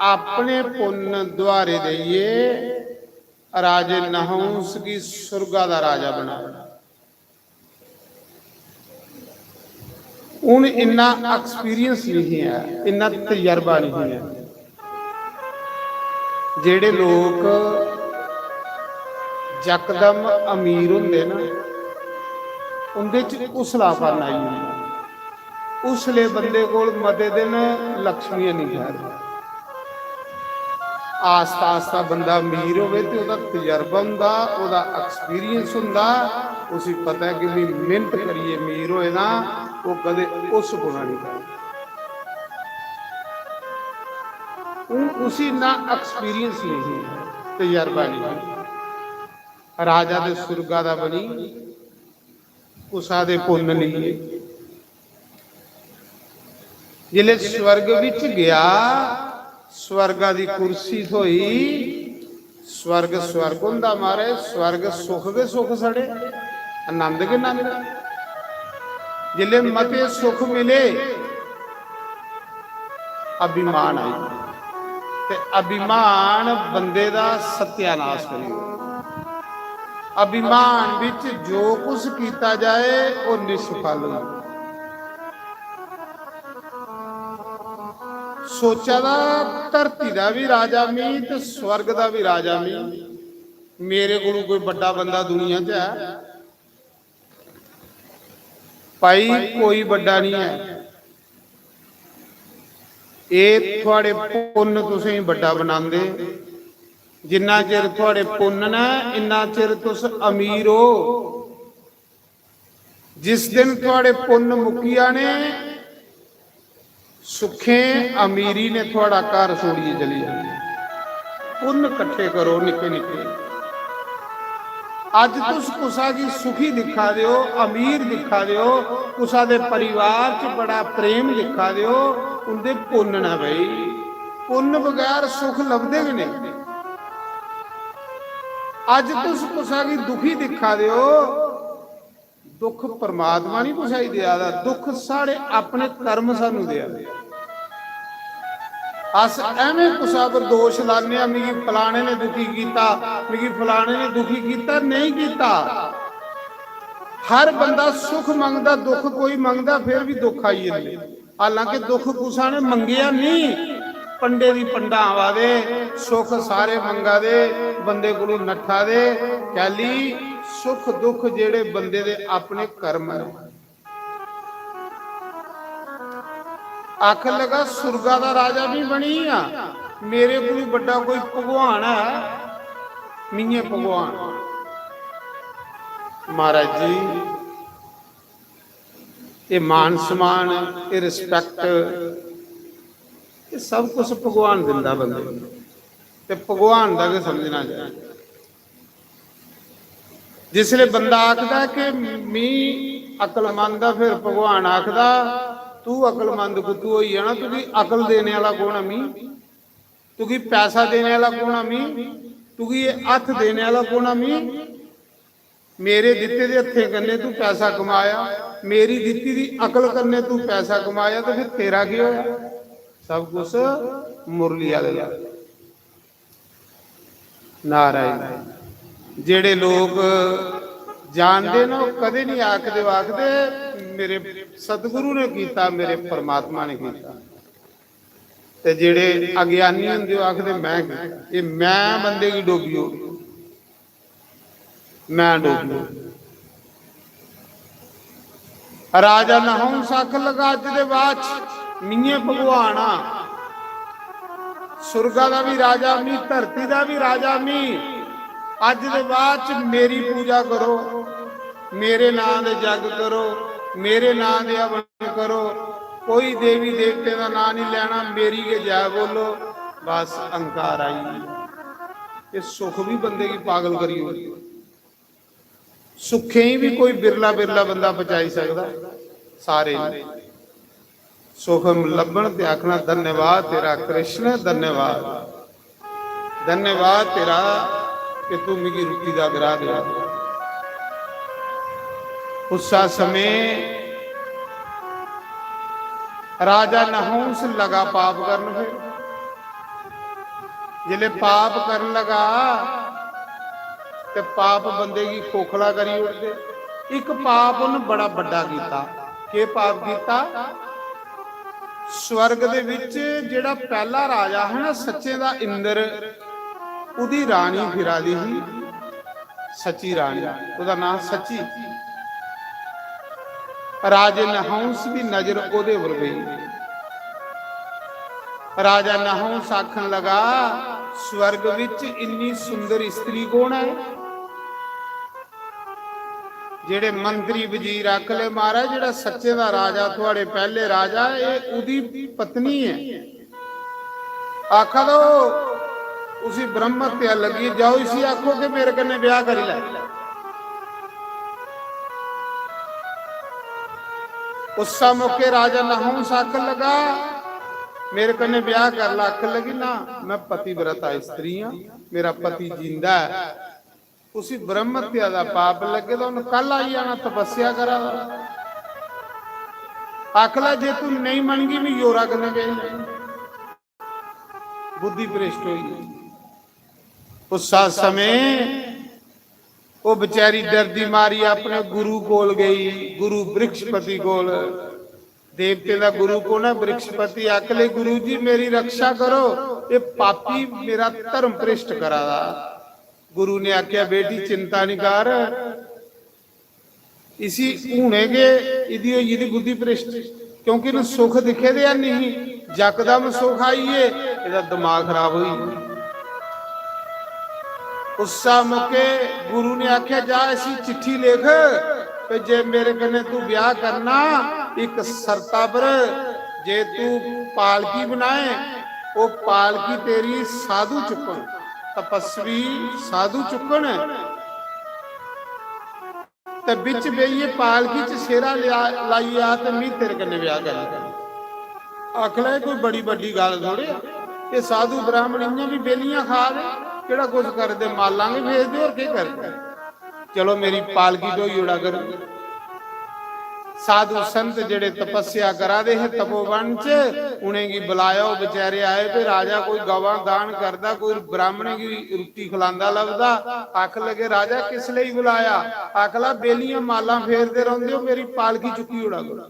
अपने पुन्न दुआरे देइयै राजे नहुंस गी सुर्गा दा राजा बनाया। हून इन्ना एक्सपीरियंस नहीं है, इन्ना तजर्बा नहीं है। जेड़े लोक यकदम अमीर होंदे ना, उंदे च उसलापन आई जंदा। उसले बंदे कोल मते दिन लक्ष्मियां नहीं ठैहरदियां। आस्ता आस्ता बंदा अमीर होवे ते ओह्दा तजर्बा होंदा, ओह्दा एक्सपीरियंस होंदा, उसी पता ऐ कि मैं मेहनत करियै अमीर होए दा, ओह् कदें उस गुणा नहीं करदा। हून उसी इन्ना एक्सपीरियंस नहीं, तजर्बा नहीं। राजा दे सुर्गा दा बनी, कुसा दे पुन्न लेइयै। जिसलै स्वर्ग बिच गया, स्वर्गा दी कुर्सी थ्होई। स्वर्ग स्वर्ग होंदा महाराज, स्वर्ग सुख गै सुख, साढ़े आनंद गै आनंद। जिसलै मते सुख मिले, अभिमान आई ते अभिमान बंदे दा सत्यानाश करी ओड़दा। अभिमान बिच जो कुछ कीता जाए, ओह् निष्फल होई। सोचा दा, धरती दा भी राजा मी ते स्वर्ग दा भी राजा मी। मेरे कोलू कोई बड्डा बंदा दुनिया च है? भाई, कोई बड्डा नहीं है। एह् थुआड़े पुन्न तुसेंगी बड्डा बनांदे। जिन्ना चिर थुआड़े पुन्न न, इन्ना चिर तुस अमीर हो। जिस दिन थुआड़े पुन्न मुक्की जाने, सुखें अमीरी ने थुआड़ा घर छोड़ियै चली जाना। पुन्न कट्ठे करो निक्के निक्के। अज तुस कुसा गी सुखी दिक्खा दे ओ, अमीर दिक्खा दे ओ, कुसा दे परिवार च बड़ा प्रेम दिक्खा दे ओ, उंदे पुन्न न भाई। पुन्न बगैर सुख लभदे गै नेईं। अज तुस कुसा गी दुखी दिक्खा दे ओ, दुख परमात्मा नहीं कुसै गी देआ दा, दुख साढ़े अपने कर्म सानू देआ दे। अस एवें कुसै पर दोष लाने आं, "मिगी फलाने ने दुखी कीता, मिगी फलाने ने दुखी कीता", नहीं कीता। हर बंदा सुख मंगदा, दुख कोई मंगदा, फिर भी दुख आई जंदे। हालांकि दुख कुसा ने मंगेआ नहीं, पंडे दी पंडा आवा दे, सुख सारे मंगा दे, बंदे कोलों नट्ठा दे। कैली? सुख दुख जेड़े बंदे दे अपने कर्म न। आखन लगा, "सुरगा दा राजा भी बनी आ, मेरे कोलू बड्डा कोई भगवान है? मिये भगवान।" महाराज जी, ये मान सम्मान, ये रिस्पेक्ट, ये सब कुछ भगवान दिंदा बंदे नूं। ते भगवान दा गै समझना चाहिए। जिसले बंदा आखदा कि "मी अकलमंद आ", फिर भगवान आखदा, "तू अकलमंद कुत्थू होई जाना? तुगी अकल देने वाला कौन आ मी? तुगी पैसा देने वाला कौन आ मी? तुगी ये हत्थ देने वाला कौन आ मी? मेरे दित्ते दे हत्थें कन्नै तू पैसा कमाया, मेरी दित्ती दी अकल कन्नै तू पैसा कमाया, ते फिर तेरा केह् होया?" सब कुछ मुरली आह्ले दा। नारायण। जेड़े लोग जानदे न, ओह् कदें नहीं आखदे, ओह् आखदे, "मेरे सतगुरु ने कीता, मेरे परमात्मा ने कीता।" ते जेड़े अज्ञानी होंदे, ओह् आखदे, "मैं कीता।" ये "मैं" बंदे गी डोबी ओड़दा। मैं डोगरी। राजा नहुंस आखन लगा, "अज्ज दे बाद च मीं भगवान आं, सुरगा दा भी राजा मीं, धरती दा भी राजा मीं। अज्ज दे बाद च मेरी पूजा करो, मेरे नां दे जग करो, मेरे नां दे हवन करो, कोई देवी देवतें दा नां नहीं लैना, मेरी गै जय बोलो।" बस अहंकार आई गेई। ये सुख भी बंदे गी पागल करी ओड़दी। सुखें गी भी कोई बिरला बिरला बंदा पचाई सकदा, सारे नहीं। सुख लब्भन ते आखना, "धन्यवाद तेरा कृष्ण, धन्यवाद, धन्यवाद तेरा कि तू मिगी रुट्टी दा ग्राह देआ।" उस्सा समें राजा नहुंस लगा पाप करन। फिर जिसले पाप करन लगा ते पाप बंदे गी खोखला करी ओड़दे। एक पाप उन बड़ा बड्डा कीता। केह् पाप कीता? स्वर्ग दे विच जेड़ा पहला राजा है ना, सच्चें दा इंद्र, उदी रानी फिरा दी ही, सची रानी, ओदा नां सची। राजे नहुंस दी नजर ओदे पर गई। राजा नहुंस आखन लगा, "स्वर्ग विच इन्नी सुंदर स्त्री कौन है?" जेड़े मंत्री वजीर आखले, "महाराज, जेड़ा सच्चे दा राजा, थुआड़े पहले राजा, एह उदी पत्नी है।" आखा दो, "उसी ब्रह्म हत्या लगी, जाओ इसी आखो कि मेरे कन्नै ब्याह करी लै।" उस्सा मौके राजा नहुंस आखन लगा, "मेरे कन्नै ब्याह कर ला।" आखन लगी, "ना, मैं पतिव्रता स्त्री हां, मेरा पति जिंदा है।" उसी ब्रह्म हत्या दा पाप लग्गे दा, उन्हें कल आई जाना, तपस्या करा दा। आखला, "जे तू नहीं मनगी, मैं योरा कन्नै ब्याही लैङ।" बुद्धि भ्रष्ट होई गेई। उस्सा समें ओह बेचारी डरदी मारी अपने गुरु कोल गई, गुरु बृहस्पति कोल। देवतें दा गुरु कौन है? बृहस्पति। आखले, "गुरु जी, मेरी रक्षा करो, ये पापी मेरा धर्म भ्रष्ट करा दा।" गुरु ने आख्या, "बेटी, चिंता नहीं कर, इसी हुने गै इदी होई गेदी बुद्धि भ्रष्ट, क्योंकि इन्हें सुख दिक्खे दे है नहीं, यकदम सुख आई गे, एदा दिमाग खराब होई गेआ।" उस्सा मौके गुरु ने आख्या, "जा इसी चिट्ठी लिख, ते जे मेरे कन्नै तू ब्याह करना, इक शर्ता पर, जे तू पालकी बनाए, ओह पालकी तेरी साधु चुक्कन, तपस्वी साधु चुक्कन, ते बिच बेहियै पालकी च सेरा लिया, लाइयै आ, ते मी तेरे कन्नै ब्याह करी लैं।" आखला, "एह कोई बड़ी बड्डी गल्ल थोड़े आ, एह साधु ब्राह्मण इ'यां बी बेलियां खा दे, केह्ड़ा कुछ करदे, मालां गै फेरदे, होर केह् करदे?" चलो, मेरी पालकी ढोई ओड़ा करो। साधु संत जेड़े तपस्या करा दे हे तपोवन च, उ'नेंगी बुलाया, ओह् बेचारे आए, "भी राजा कोई गवां दान करदा, कोई ब्राह्मणें गी रुट्टी खलांदा लभदा।" आखन लगे, "राजा, किस लेई बुलाया?" आखला, "बेलियां मालां फेरदे रौंह्दे ओ, मेरी पालकी चुक्की ओड़ा करो।"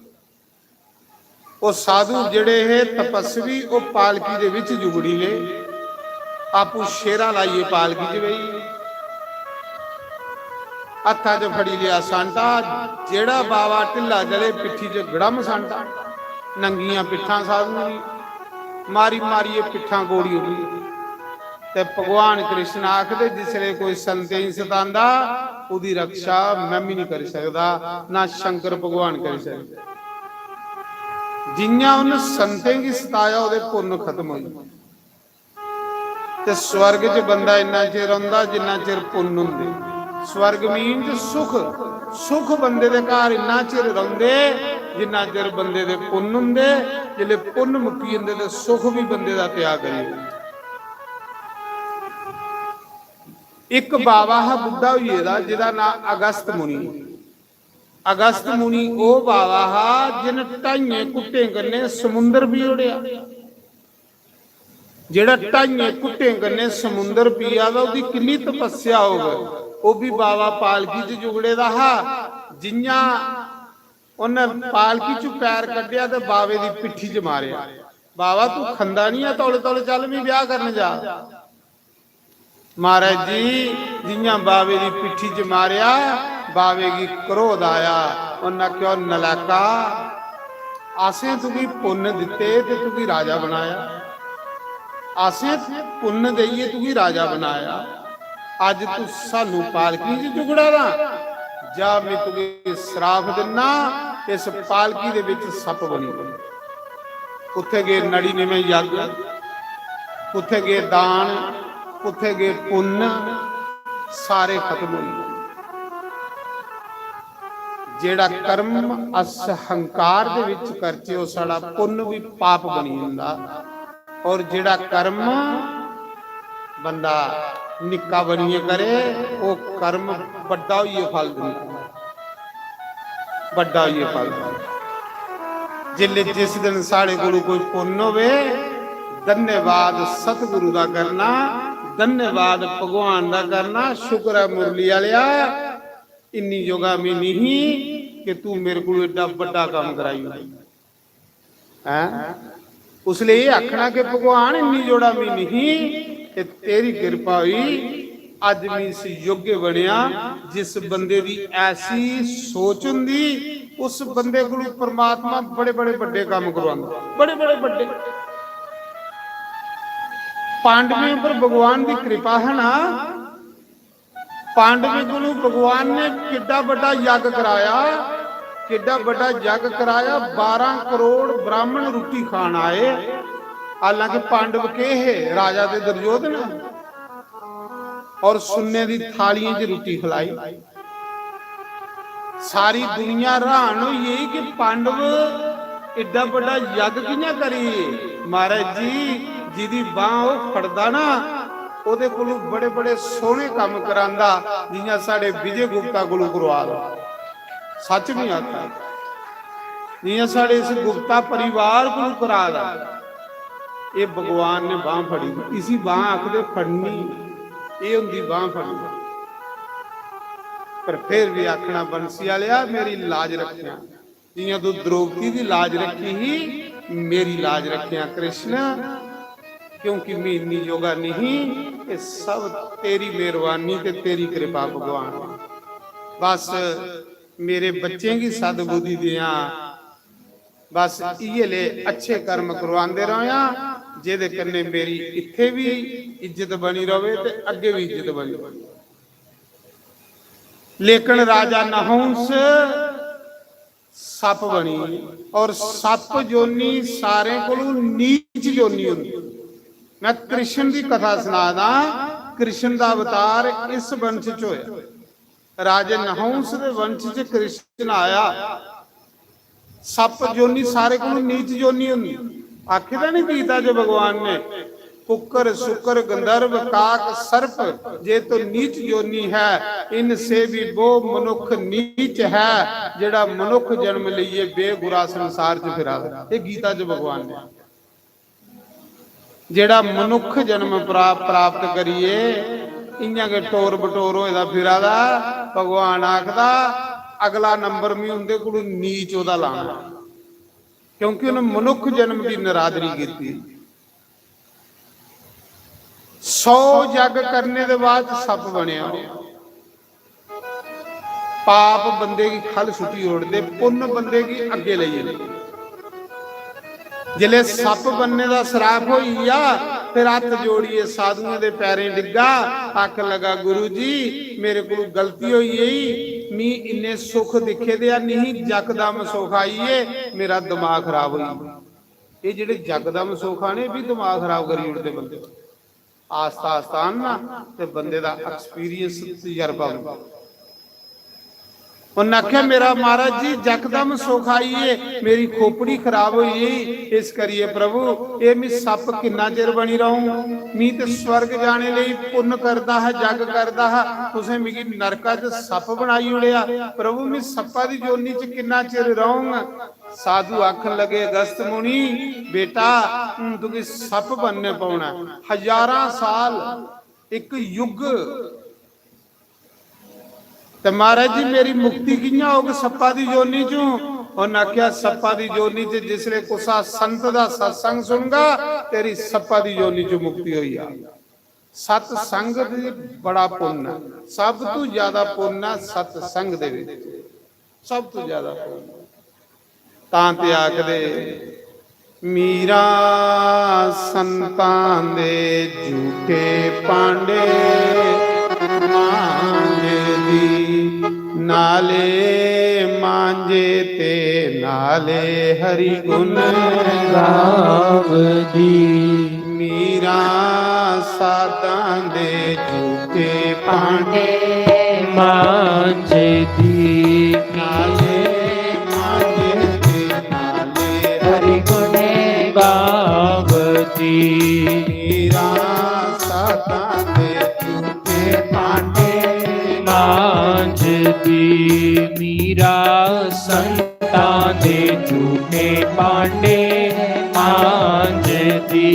ओह साधु जेड़े हे तपस्वी, ओह पालकी दे विच जुगड़ी गए, आपूं शेरा लाइयै पालकी च बेही गे। हत्था च फड़ी लिया सांटा, जेड़ा बावा ढिल्ला चले, पिट्ठी च गड़म सांटा। नंगियां पिट्ठां साधुएं दी, मारी मारियै पिट्ठां कोड़ी उड़ी। ते भगवान कृष्ण आखदे, जिसले कोई संतें गी सतांदा, ओह्दी रक्षा में बी नहीं करी सकदा, ना शंकर भगवान करी सकदे। जियां उन संतें गी सताया, ओह्दे पुन्न खत्म होई। ते स्वर्ग च बंदा इन्ना चिर रौंह्दा, जिन्ना चिर पुन्न होंदे। स्वर्ग मीन च सुख, सुख बंदे दे घर इन्ना चिर रौंह्दे, जिन्ना चिर बंदे दे पुन्न होंदे। जिसले पुन्न मुक्की जंदे, ते सुख बी बंदे दा त्याग करी ओड़दे। इक बाबा हा बुड्ढा होई गेदा, जेह्दा नांऽ अगस्त मुनि। अगस्त मुनि ओह् बाबा हा, जिन ढाइयें घुट्टें कन्नै समुंदर पी ओड़ेआ। जेह्ड़ा ढाइयें घुट्टें कन्नै समुंदर पिया दा, ओह्दी किन्नी तपस्या होग। ओह् बी बाबा पालकी च जुगड़े दा हा। जियां उन्नै पालकी च पैर कड्ढेआ ते बाबे दी पिट्ठी च मारेआ, "बाबा, तू खंदा निं ऐ, तौले तौले चल, मी ब्याह करन जा।" महाराज जी, जियां बावे दी पिट्ठी च मारेआ, बावे गी क्रोध आया। उन्नै आखेआ, "नलायका, असें तुगी पुन्न दित्ते ते तुगी राजा बनाया, असें पुन्न देइयै तुगी राजा बनाया, अज्ज तू सानू पालकी च जुगड़ा दा, जा, में तुगी श्राप दिन्ना, इस पालकी दे बिच सप्प बनी जा।" कुत्थै गे नड़िनमें यज्ञ, कुत्थै गे दान, कुत्थै गे पुन्न, सारे खत्म होई गे। जेड़ा कर्म अस हंकार दे विच करचे, ओह साढ़ा पुन्न भी पाप बनी जंदा। और जेड़ा कर्म बंदा निक्का बनिए करे, ओह कर्म बड्डा होइए फल दिंदा, बड्डा होइए फल दिंदा। जिसले, जिस दिन साढ़े कोलों कोई पुन्न होवे, धन्यवाद सतगुरु दा करना, धन्यवाद भगवान दा करना। शुक्र है मुरली आलेआ, इन्नी जोगा मी नहीं कि तू मेरे को एडा बड्डा काम कराई ओड़े। हैं? उसले एह आखना कि भगवान, इन्नी जोड़ा मी नहीं, ते तेरी कृपा होई, अज्ज मी इस योग्य बनेआ। जिस बंदे दी ऐसी सोच हुंदी, उस बंदे कोलों परमात्मा बड़े बड़े बड्डे काम करवांदा, बड़े बड़े बड्डे। पांडवें उपर भगवान दी कृपा है ना, पांडवें कोलों भगवान ने किड्डा बड्डा यज्ञ कराया, किड्डा बड्डा यज्ञ कराया, बारह करोड़ ब्राह्मण रुट्टी खान आए। हालांकि पांडव के हे? राजा ते दुर्योधन। और सुन्ने दी थालियें च रुट्टी खलाई। सारी दुनिया हैरान होई गेई कि पांडव एड्डा बड्डा यज्ञ कि'यां करी? महाराज जी, जिदी बांह ओह फड़दा ना, ओहदे कोलू बड़े बड़े सोहने कम्म करांदा, जियां साढ़े विजय गुप्ता कोलू करवा दा। सच नहीं आखा, जियां साढ़े इस गुप्ता परिवार कोलू करा दा। एह भगवान ने बांह फड़ी, इसी बांह आखदे फड़नी, एह होंदी बांह फड़नी। पर फिर भी आखना, बंसी आलेआ, मेरी लाज रखेआं, जियां तू द्रौपदी दी लाज रखी ही, मेरी लाज रखेआं कृष्ण, क्योंकि मैं इन्नी जोगा नहीं। एह सब तेरी मेहरबानी ते तेरी कृपा भगवान। बस मेरे बच्चें गी सद्बुद्धि देआं, बस इयै ले अच्छे कर्म करवांदे रवेआं, जेह्दे कन्नै मेरी इत्थै बी इज्जत बनी रवे ते अग्गें बी इज्जत बनी रवे। लेकिन राजा नहुंस सप्प बनी, और सप्प जोनी सारें कोलू नीच जोनी होंदी। मैं कृष्ण दी कथा सना दा, कृष्ण दा अवतार इस वंश च होया। राजे नहुंस दे वंश च कृष्ण आया। सप्प जोनी सारे कोलू नीच जोनी होंदी। आखे दा नहीं गीता च भगवान ने, कुकर, सुकर, गंधर्व, काक, सर्प, जे तो नीच जोनी है, इनसे भी वो मनुख नीच है, जेड़ा मनुख जन्म लइए बेगुरा संसार च फिरा दा। ये गीता च भगवान ने, जेड़ा मनुख जन्म प्रा-, प्राप्त करिए इयां गै टोर बटोर होए दा फिरा दा, भगवान आखदा, अगला नंबर मी उंदे कोलू नीच ओहदा लाना, क्योंकि उन्हें मनुख जन्म की नरादरी की। सौ जग करने दे बाद सप बनया। पाप बंदे गी खल सुट्टी ओड़दे, पुन्न बंदे गी अग्गे लेई जंदे। जिसले सप बनने दा सराप होई गेआ, फिर हत्थ जोड़िए साधुएं दे पैरें डिग्गा, आखन लगा, "गुरु जी, मेरे को गलती होई गई, मी इन्ने सुख दिखे दे आ, नहीं, जकदम सुख आइए, मेरा दिमाग खराब होई गेआ।" ये जेह्ड़े जकदम सुख आने, भी दिमाग खराब करी ओड़दे बंदे। आस्ता आस्ता आना ते बंदे दा experience, तजर्बा होंदा। उन्नै आखेआ, "मेरा महाराज जी, जकदम सुख आई गे, मेरी खोपड़ी खराब होई गेई, इस करियै प्रभु, एह् मी सप्प किन्ना चिर बनी रहूं? मी ते स्वर्ग जाने लेई पुन्न करदा हा, जग करदा हा, तुसें मिगी नरका च सप्प बनाई ओड़ेआ। प्रभु, मी सप्पा दी जोनी च किन्ना चिर रहूं?" साधु आखन लगे, "अगस्त मुनि, बेटा, हून तुगी सप्प बनने पौना, हजारां साल, इक युग। ते महाराज जी, मेरी मुक्ति कि'यां होग सप्पा दी जोनी चों?" उन्नै आखेआ, "सप्पा दी जोनी च जिसले कुसा संत दा सत्संग सुनगा, तेरी सप्पा दी जोनी चों मुक्ति होई जाग।" सतसंग दी बड़ा पुन्न ऐ, सब तू ज्यादा पुन्न ऐ सतसंग दे विच, सब तू ज्यादा पुन्न। तां ते आखदे, मीरा संतां दे झूठे भांडे मांजदी, नाले मांजे ते नाले हरि गुण गावदी। मीरा साधां दे झूठे भांडे मांजदी, नाले मांजे ते नाले हरि गुण गावदी। मीरा साधां दे झूठे भांडे मांजदी, मीरा संतां दे झूठे भांडे मांजदी।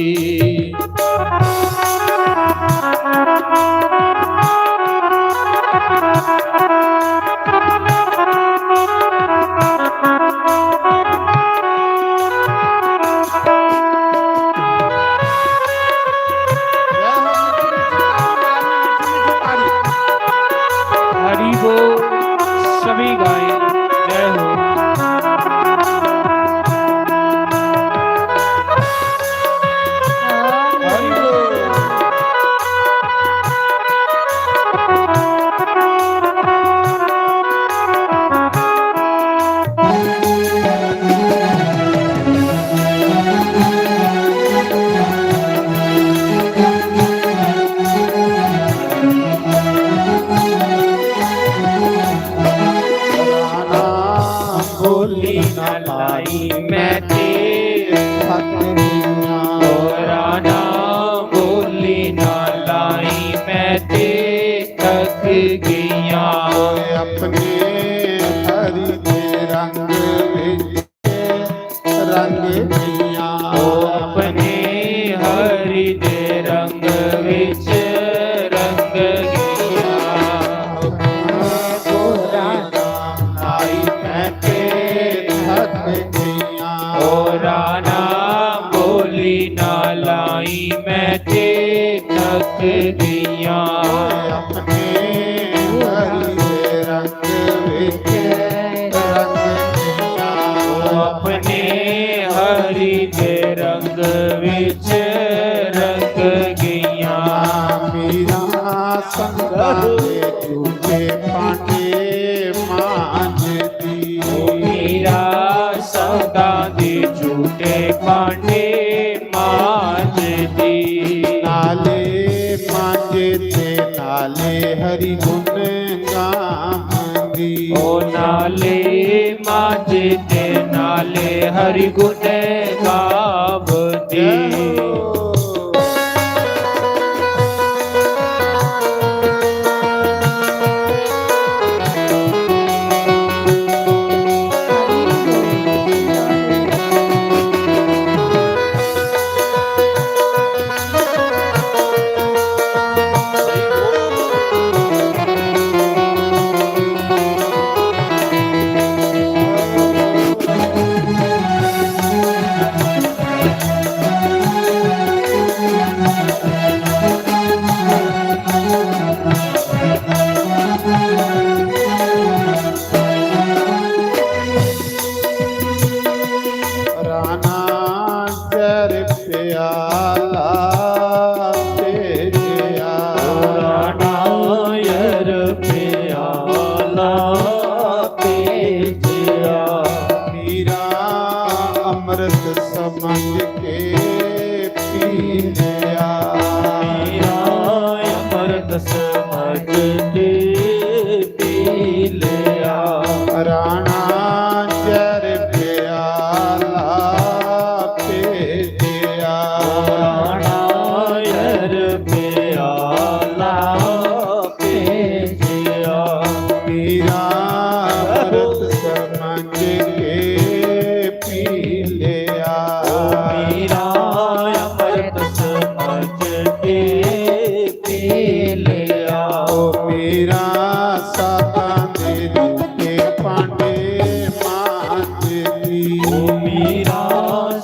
हरि बोल, सभी गाएं, जय हो। हरि बोल। राणा बोली ना लाई मैं ते थक गईयां। ओ राणा बोली ना लाई मैं ते थक गईयां। अपने हरि दे रंग विच रंग गईयां। ओ अपने हरि दे रंग विच रंग गईयां। आई मैं ते थक गईयां। ओ राणा बोली ना लाई मैं ते थक गईयां। अपने हरि दे रंग विच रंग गईयां। अपने हरि दे रंग विच रंग गईयां। मीरा संतां दे झूठे भांडे मांजदी। ओ मीरा संतां दे झूठे भांडे मांजदी। नाले मांजे ते नाले हरि गुण गावदी। ओ नाले मांजे ते नाले हरि गुण गावदी। राणा जहर प्याला भेजया। राणा जहर प्याला भेजया। मीरा अमृत समझ के पी लिया। मीरा अमृत समझ के पी लिया। राणा जहर प्याला भेजया। राणा जहर प्याला भेजया। मीरा अमृत समझ के पी लिया। मीरा अमृत समझ के पी लिया। ओ मीरा साधां दे झूठे भांडे मांजदी। ओ मीरा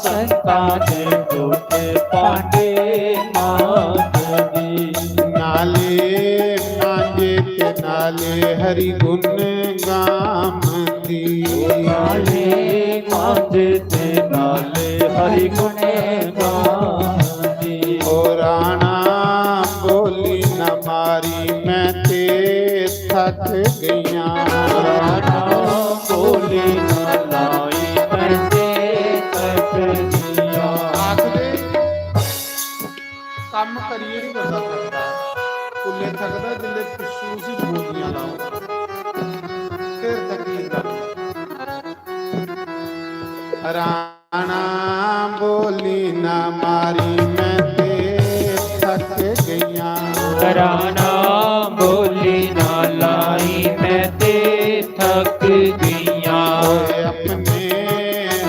संतां दे झूठे भांडे मांजदी। हरि गुण गावंदी। नाले मांझ ते नाले हरि गुण गावंदी। ओ राणा बोली न मारी, मैं ते थक गईयां। राणा बोली न लाई, मैं ते थक गईयां। आखदे, कम्म करियै नहीं बंदा थकदा, उसलै थकदा जिसलै पिच्छों उसी बोलियां लाओ, फिर थकी जंदा। राणा बोली ना मारी, मैं ते थक गईयां। राणा बोली ना लाई, मैं ते थक गईयां। ओए अपने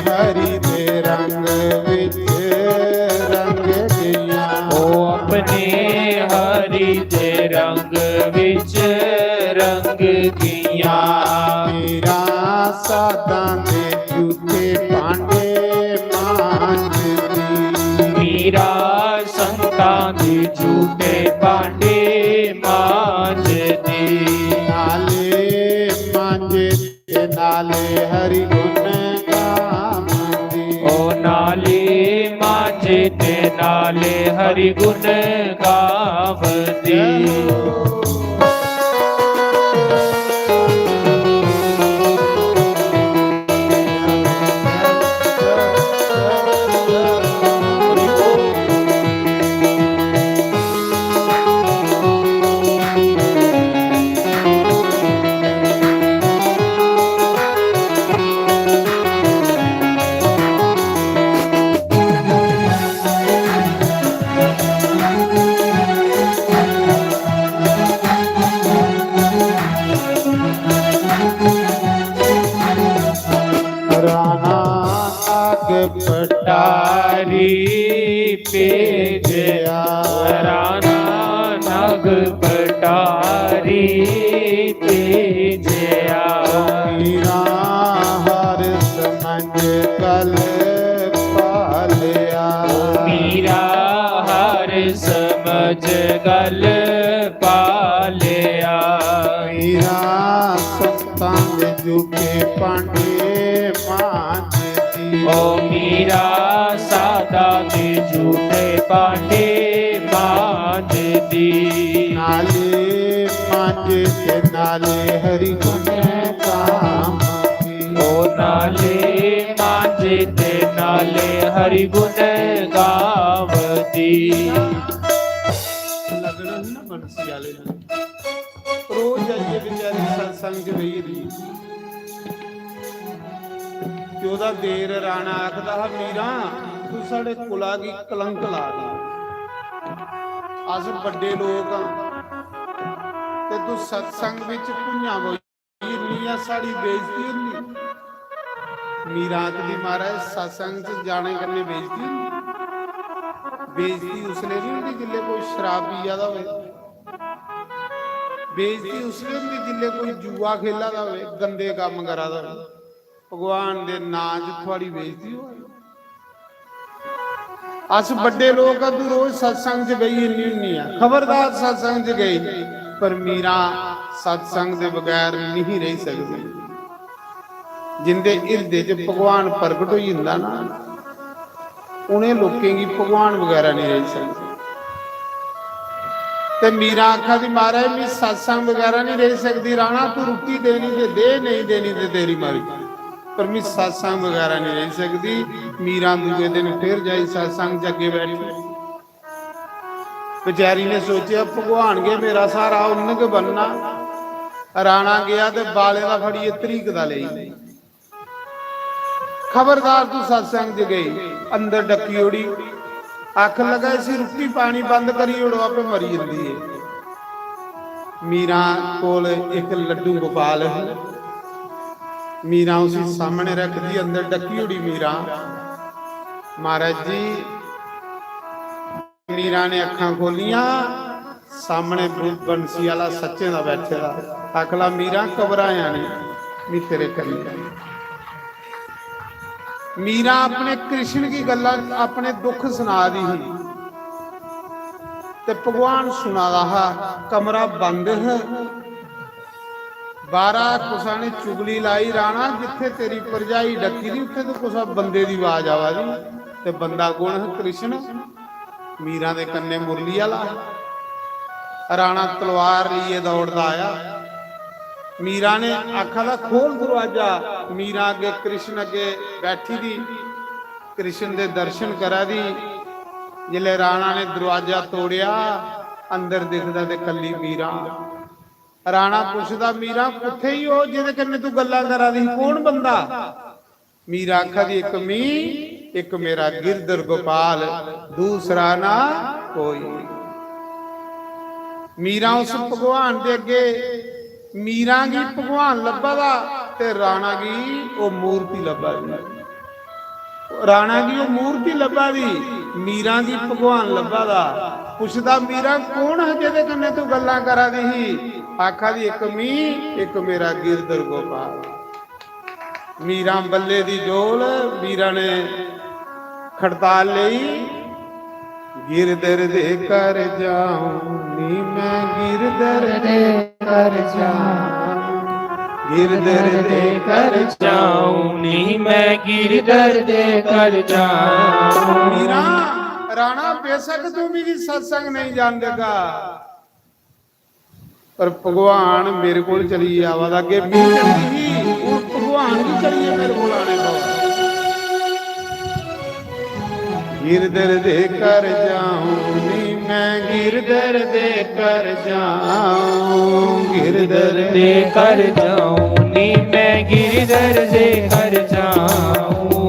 हरि दे रंग विच रंग गईयां। ओ अपने हरि दे रंग विच रंग गईयां। मीरा साधां दे झूठे भांडे मांजदी। मीरा संतां दे झूठे भांडे मांजदी। नाले मांजे ते नाले हरि गुण गावंदी। ओ नाले मांजे ते नाले हरि गुण गावंदी। राणा नाग पटारी भेजया। राणा नाग पटारी भेजया। मीरा हर समझ गल पालया। मीरा हर समझ गल पालया। मीरा संतां दे झूठे भांडे मांजदी। ओ मीरा साधां दे झूठे भांडे मांजदी। नाले मांजे ते नाले हरि गुण गावंदी। ओ नाले मांजे ते नाले हरि गुण गावंदी। लगना ही ना बंसी वाले ने। रोज जाइयै बेचारी सत्संग च बेही दी। ते ओह्दा देर राणा आखदा हा, "मीरा, तू साढ़े कुला गी कलंक ला दी। अस बड्डे लोक आं, ते तू सत्संग बिच भुञां बोई इन्नी आ, साढ़ी बेइज्जती होंदी।" मीरा आखदी, "महाराज, सत्संग च जाने कन्नै बेइज्जती होंदी? बेइज्जती उसलै नहीं होंदी जिसलै कोई शराब पिया दा होवे। बेइज्जती उसलै होंदी जिसलै कोई जुआ खेला दा होवे, गंदे कम्म करा दा होवे। भगवान दे नां च थुआड़ी बेइज्जती होवे।" अस बड्डे लोक आं, तू रोज सत्संग च बेही जन्नी होन्नी आ। खबरदार सत्संग च गेई, पर मीरा सत्संग दे बगैर नहीं रेही सकदी। जिंदे हिरदे च भगवान प्रगट होई जंदा ना, उ'नें लोकें गी भगवान बगैरा नहीं रेही सकदा। ते मीरा आखा दी, "महाराज, मी सत्संग बगैरा नहीं रेही सकदी। राणा, तू रुट्टी देनी ते दे, नेईं देनी ते तेरी मर्जी, पर मी सत्संग बगैरा नहीं रेही सकदी।" मीरा दूए दिन फिर जाई सत्संग च अग्गें बैठी। बेचारी ने सोचेआ, "भगवान गै मेरा स्हारा, उन्न गै बनना।" राणा गेआ ते बाले दा फड़ियै तरीकदा लेई। खबरदार तू सत्संग च गई, अंदर डक्की ओड़ी। आखन लगा, "इसी रुट्टी पानी बंद करी ओड़ो, आपे मरी जंदी है।" मीरा कोल इक लड्डू गोपाल है, मीरा उसी सामने रखदी, अंदर डक्की ओड़ी मीरा। महाराज जी, मीरा ने अक्खां खोलियां, सामने बु-, बंसी आह्ला सच्चें दा बैठे दा। आखला, "मीरा, घबराया नहीं, मी तेरे कन्नै।" मीरा अपने कृष्ण गी गल्लां, अपने दुख सुना दी ही, ते भगवान सुना दा हा। कमरा बंद है, बारा कुसा ने चुगली लाई, राणा, जित्थे तेरी भरजाई डक्की दी, उत्थे तो कुसा बंदे दी आवाज आवा दी। ते बंदा कौन है? कृष्ण। मीरा दे कन्ने मुरली आला। राणा तलवार लेइयै दौड़दा आया। मीरा ने आखा दा, "खोल दरवाजा।" मीरा अगे, कृष्ण अगे बैठी दी, कृष्ण दे दर्शन करा दी। जिसले राणा ने दरवाजा तोड़िया, अंदर दिखदा ते कल्ली मीरा। राणा पुछदा, "मीरा, कुत्थे ही ओ जेदे कन्ने तू गल्लां करा दी? कौन बंदा?" मीरा आखा दी, "एक मी, एक मेरा गिरधर गोपाल, दूसरा ना कोई।" मीरा उस भगवान दे अगे, मीरा गी भगवान लब्भा दा ते राणा गी ओह मूर्ति लब्भा दी। राणा गी ओह मूर्ति लब्भा दी, मीरा गी भगवान लब्भा दा। पुछदा, "मीरा, कौन हा जेदे कन्नै तू गल्लां करा दी ही?" आखा दी, "एक मी, एक मेरा गिरधर गोपाल।" मीरा बल्ले दी डोल, मीरा ने खड़ताल लेई। "गिरधर दे घर जाऊं नी मैं, गिरधर दे घर जाऊं, गिरधर दे घर जाऊं नी मैं, गिरधर दे घर जाऊं।" मीरा, राणा, बेशक तू मिगी सत्संग नहीं जान देगा, पर भगवान मेरे कोल चलिए आवा दा। अगे मी चलदी ही, हुन भगवान गी चलिए मेरे कोल आने दो। "गिरधर दे घर जाऊं नी मैं, गिरधर दे घर जाऊं, गिरधर दे घर जाऊं नी मैं, गिरधर दे घर जाऊं,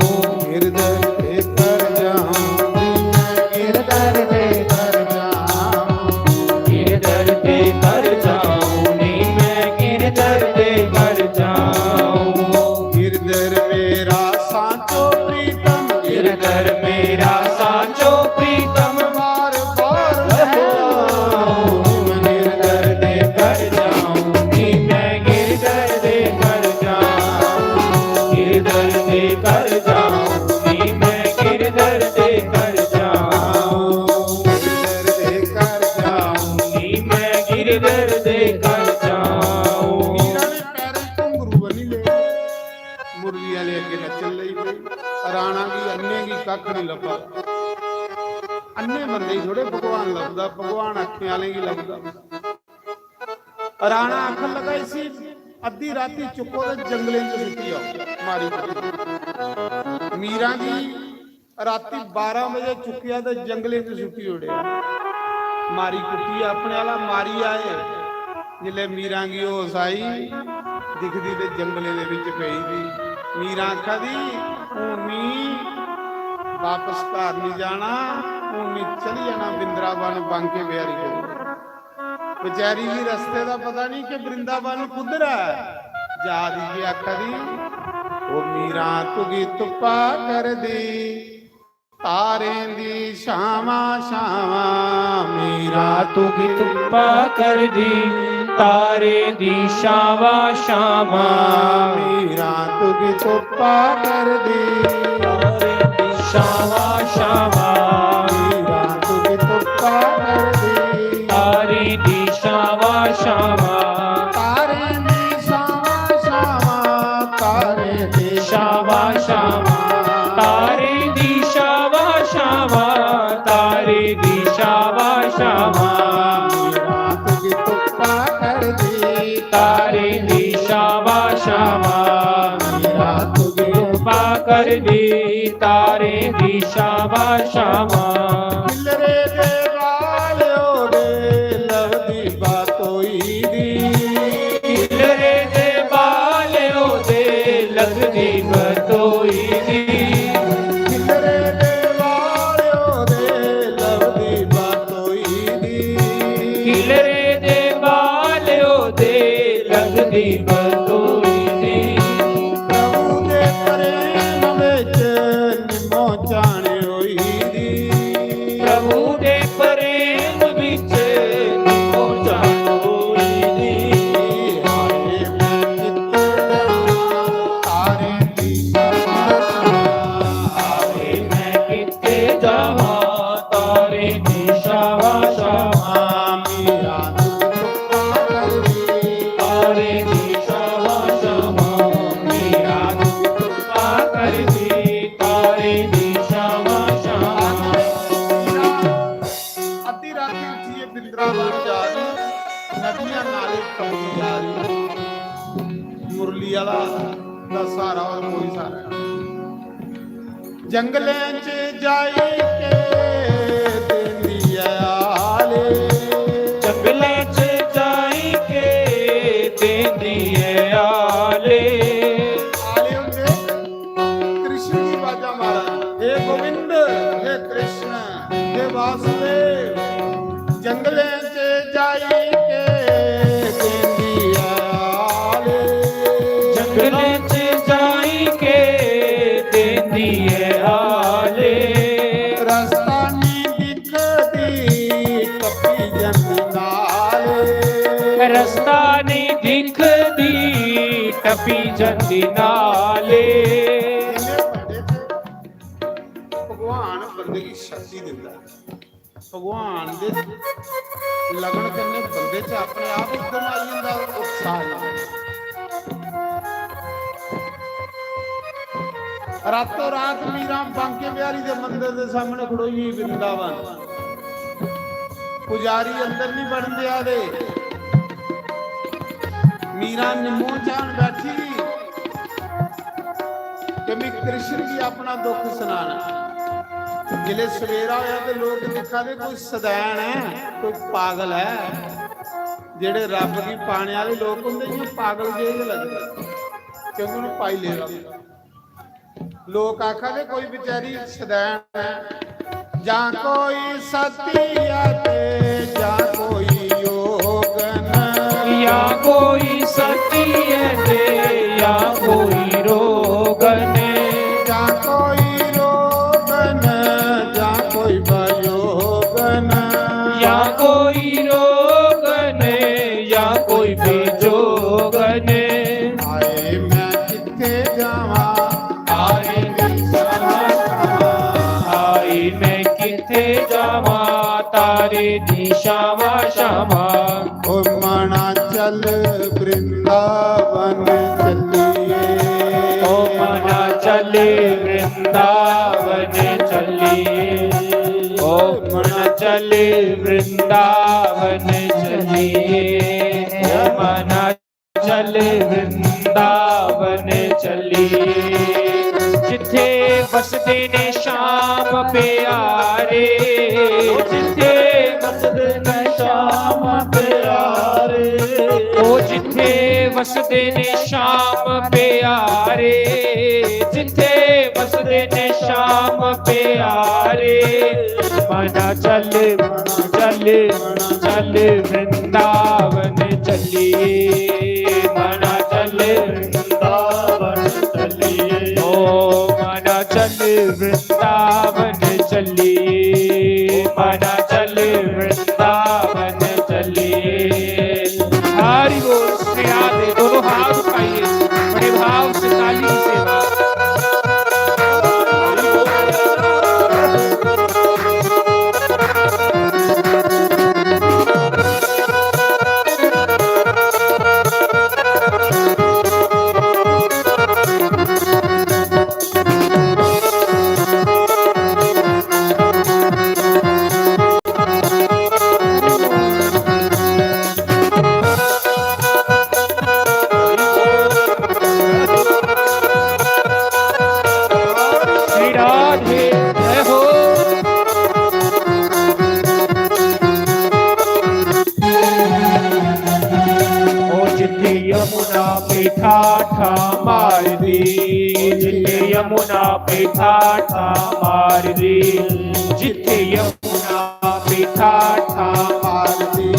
गिरधर दे घर जाऊं नी मैं, गिरधर दे घर जाऊं, गिरधर दे घर जाऊं नी मैं, गिरधर दे घर जाऊं।" गिरधर मेरा सांचो प्रीतम, गिरधर मेरा सांचो प्रीतम, बार बार बताऊं, गिरधर दे घर जाऊं नी मैं, गिरधर दे घर जाऊं, गिरधर दे घर जाऊं नी मैं, गिरधर दे घर जाऊं, गिरधर दे घर जाऊं नी मैं, गिरधर दे घर जाऊं। मीरा ने पैरें घुंघरू बन्नी ले, मुरली आले अगे नच्चन लगी पई। राणा गी, अन्ने गी कख नहीं लब्भा। अन्ने बंदे ही थोड़े भगवान लभदा, भगवान अखें आलें गी लभदा। राणा आखन लगा, "इसी अद्धी राती चुक्को ते जंगलें च सुट्टी आओ, मारी कुट्टी।" मीरा गी राती बारां बजे चुक्केआ ते जंगलें च सुट्टी ओड़ेआ। मारी कुट्टियै अपने आला मारी आए। जिसलै मीरा गी होश आई, दिखदी ते जंगलें दे बिच पेई दी। मीरा आखा दी, "हून मी बापस घर निं जाना, हून मी चली जाना वृंदावन बांके बिहारी कोल।" बेचारी गी रस्ते दा पता नहीं कि वृंदावन कुद्धर ऐ। जा दी जे आखा दी, "ओ मीरा तुगी तुप्पा कर दी, तारें दी छावां छावां।" मीरा तुगी तुप्पा कर दी, तारें दी छावां छावां। मीरा तुगी तुप्पा कर दी, तारें दी छावां छावां। मीरा तुगी तुप्पा कर दी, तारें दी छावां छावां। तारें दी छावां छावां, तारें दी छावां छावां। तारें दी छावां छावां, तारें दी छावां छावां। मीरा तुगी तुप्पा कर दी, तारें दी छावां छावां। मीरा तुगी तुप्पा कर दी, तारें दी छावां छावां। खिलरे दे बाल ओदे लगदी बतोई दी। खिलरे दे बाल ओदे लगदी बतोई दी। खिलरे दे बाल ओदे लगदी बतोई दी। खिलरे दे बाल ओदे लगदी बतोई दी। प्रभु दे प्रेम विच निम्मो चाण होई दी। जंगलें च जाई के देंदी ऐ आले। जंगलें च जाई के देंदी ऐ आले। आले होंदे कृष्ण गी बाजा मारा, "हे गोविंद, हे कृष्ण, हे वासुदेव।" जंगलें च जाई के देंदी ऐ आले। जंगलें च जाई के देंदी ऐ आले। रस्ता नी दिखदी टप्पी जंदी नाले। रस्ता नी दिखदी टप्पी जंदी नाले। भगवान बंदे गी शक्ति दिंदा। भगवान दे लगन कन्नै बंदे च अपने आप उद्यम आई जंदा, उत्साह आई जंदा। रातों रात मीरा बांके बिहारी दे मंदर दे सामने खड़ोई होई वृंदावन, पुजारी अंदर नहीं बड़न देआ दे। मीरा निम्मो चान बैठी दी कि मैं कृष्ण गी अपना दुख सुनाना। जिसले सवेरा होया ते लोग दिक्खा दे कोई सदैन ऐ, कोई पागल ऐ। जेड़े रब गी पाने आले लोग होंदे, इ'यां पागल जेह् गै लगदे, क्योंकि उ'नें पाई लेदा। लोक आखा दे कोई बेचारी सदैन ऐ, जां कोई सती ऐ ते जां कोई योगन। या कोई सती ऐ ते या कोई रोगन। जां कोई रोगन, जां कोई वियोगन। या कोई रोगन, या कोई वियोगन। हाय मैं कित्थे जावां, तारे दी छावां छावां। हाय मैं कित्थे जावां, तारे दी छावां छावां। ओ मना चल वृंदावन चलिए। ओ मना चल वृंदावन चलिए। ओ मना चल वृंदावन चलिए। ओ मना चल वृंदावन चलिए। जिथे वसदे ने श्याम प्यारे, जिथे वसदे ने श्याम प्यारे। ओ जिथे वसदे ने श्याम प्यारे, जिथे वसदे ने श्याम प्यारे। मना चल, मना चल, मना चल वृंदावन चलिए। मना चल वृंदावन चलिए। ओ मना चल वृंदावन चलिए। मना चल वृंदावन चलिए। हरि बोल। श्रेया दे दोनों हाथ उठाइए, बड़े भाव से ताली की सेवा। श्री राधे जय हो। ओ जिथे यमुना पे ठाठा मारदी, जिथे यमुना पे ठाठा मारदी, जिथे यमुना पे ठाठा मारदी।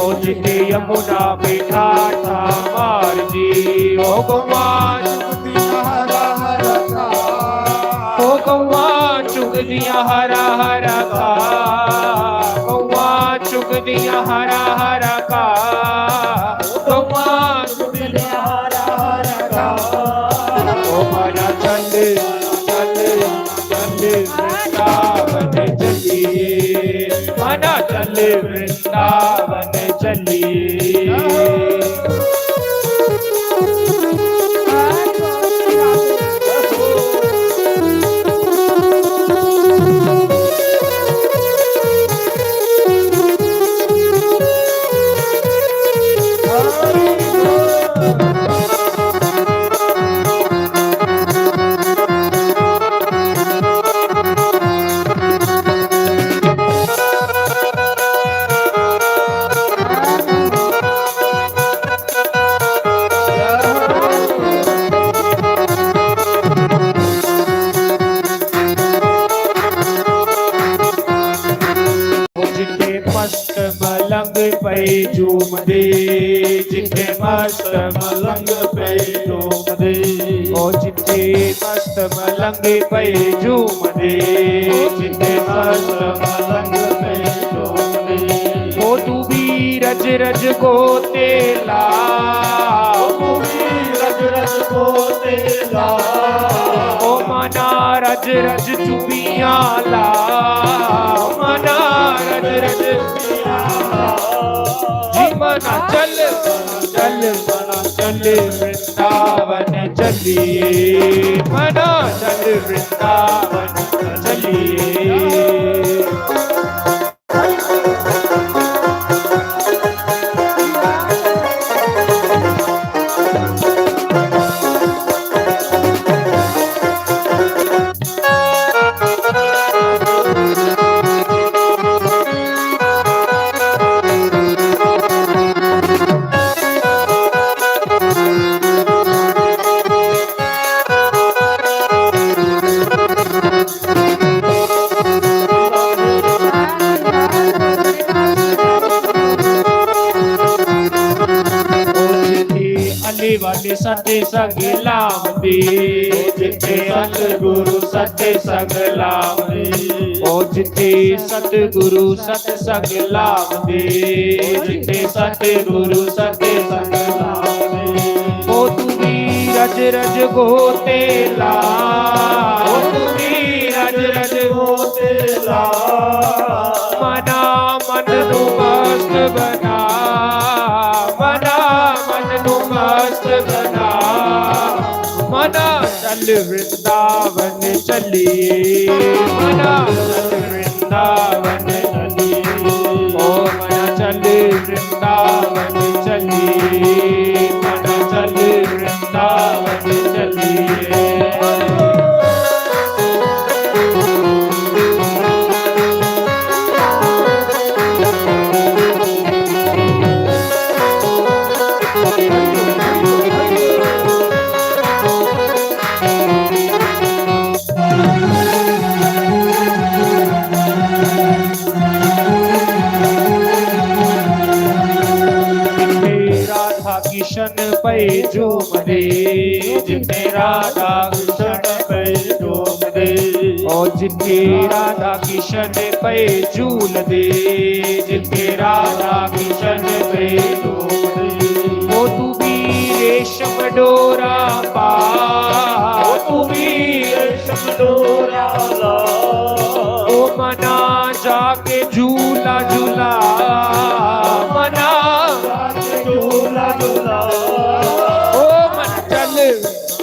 ओ जिथे यमुना पे ठाठा मारदी। ओ गौआं चुगदियां हरा हरा घाऽ। ओ गौआं चुगदियां हरा हरा घाऽ। गौआं चुगदियां हरा हरा घाऽ। ओ गौआं चुगदियां हरा हरा घाऽ। ओ मना चल, चल, चल वृंदावन चलिए, मना चल वृंदावन चलिए। पए झूमदे, जित्थे मस्त मलंग पए झूमदे। ओ जित्थे मस्त मलंग पए झूमदे, ओ जित्थे मस्त मलंग पए झूमदे। ओ तू भी रज रज गोते ला, ओ तू भी रज रज गोते ला। ओ मना रज रज चुबियां ला, ओ मना रज रज चुबियां ला। जी मना चल, चल मना चल वृंदावन चलिए, मना चल वृंदावन चलिए। अली वाले सत्संग लावंदे, जिथे सतगुरु सत्संग लावंदे। ओ जिथे सतगुरु सत्संग लावंदे, जिथे सतगुरु सत्संग लावंदे। ओ तू भी रज रज गोते ला, ओ तू भी रज रज गोते ला। मना मन नू मस्त बना, मना मन नू मस्त बना। मना चल वृंदावन चलिए, मना चल वृंदावन चलिए। ओ मना चल वृंदावन चलिए, मना चल वृंदावन चलिए। राधा कृष्ण पए झूमदे, जिथे राधा कृष्ण पए झूमदे। ओ जिथे राधा कृष्ण पए झूलदे, जिथे राधा कृष्ण पए झूलदे। ओ तू भी रेशम डोरा पा, ओ तू भी रेशम डोरा ला। ओ मना जाके झूला झूला, मना जाके झूला झूला। ओ मन चल,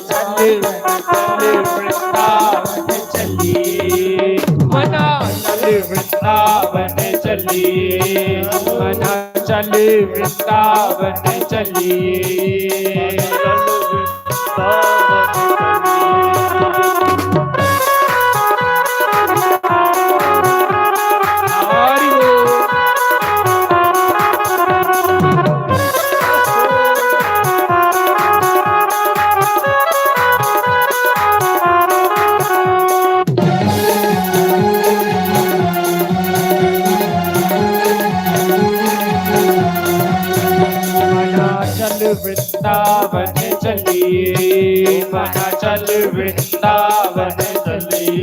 चल, चल वृंदावन चलिए, मना चल वृंदावन चलिए, मना चल वृंदावन चलिए। मना चल वृंदावन चलिए, मना चल वृंदावन चलिए।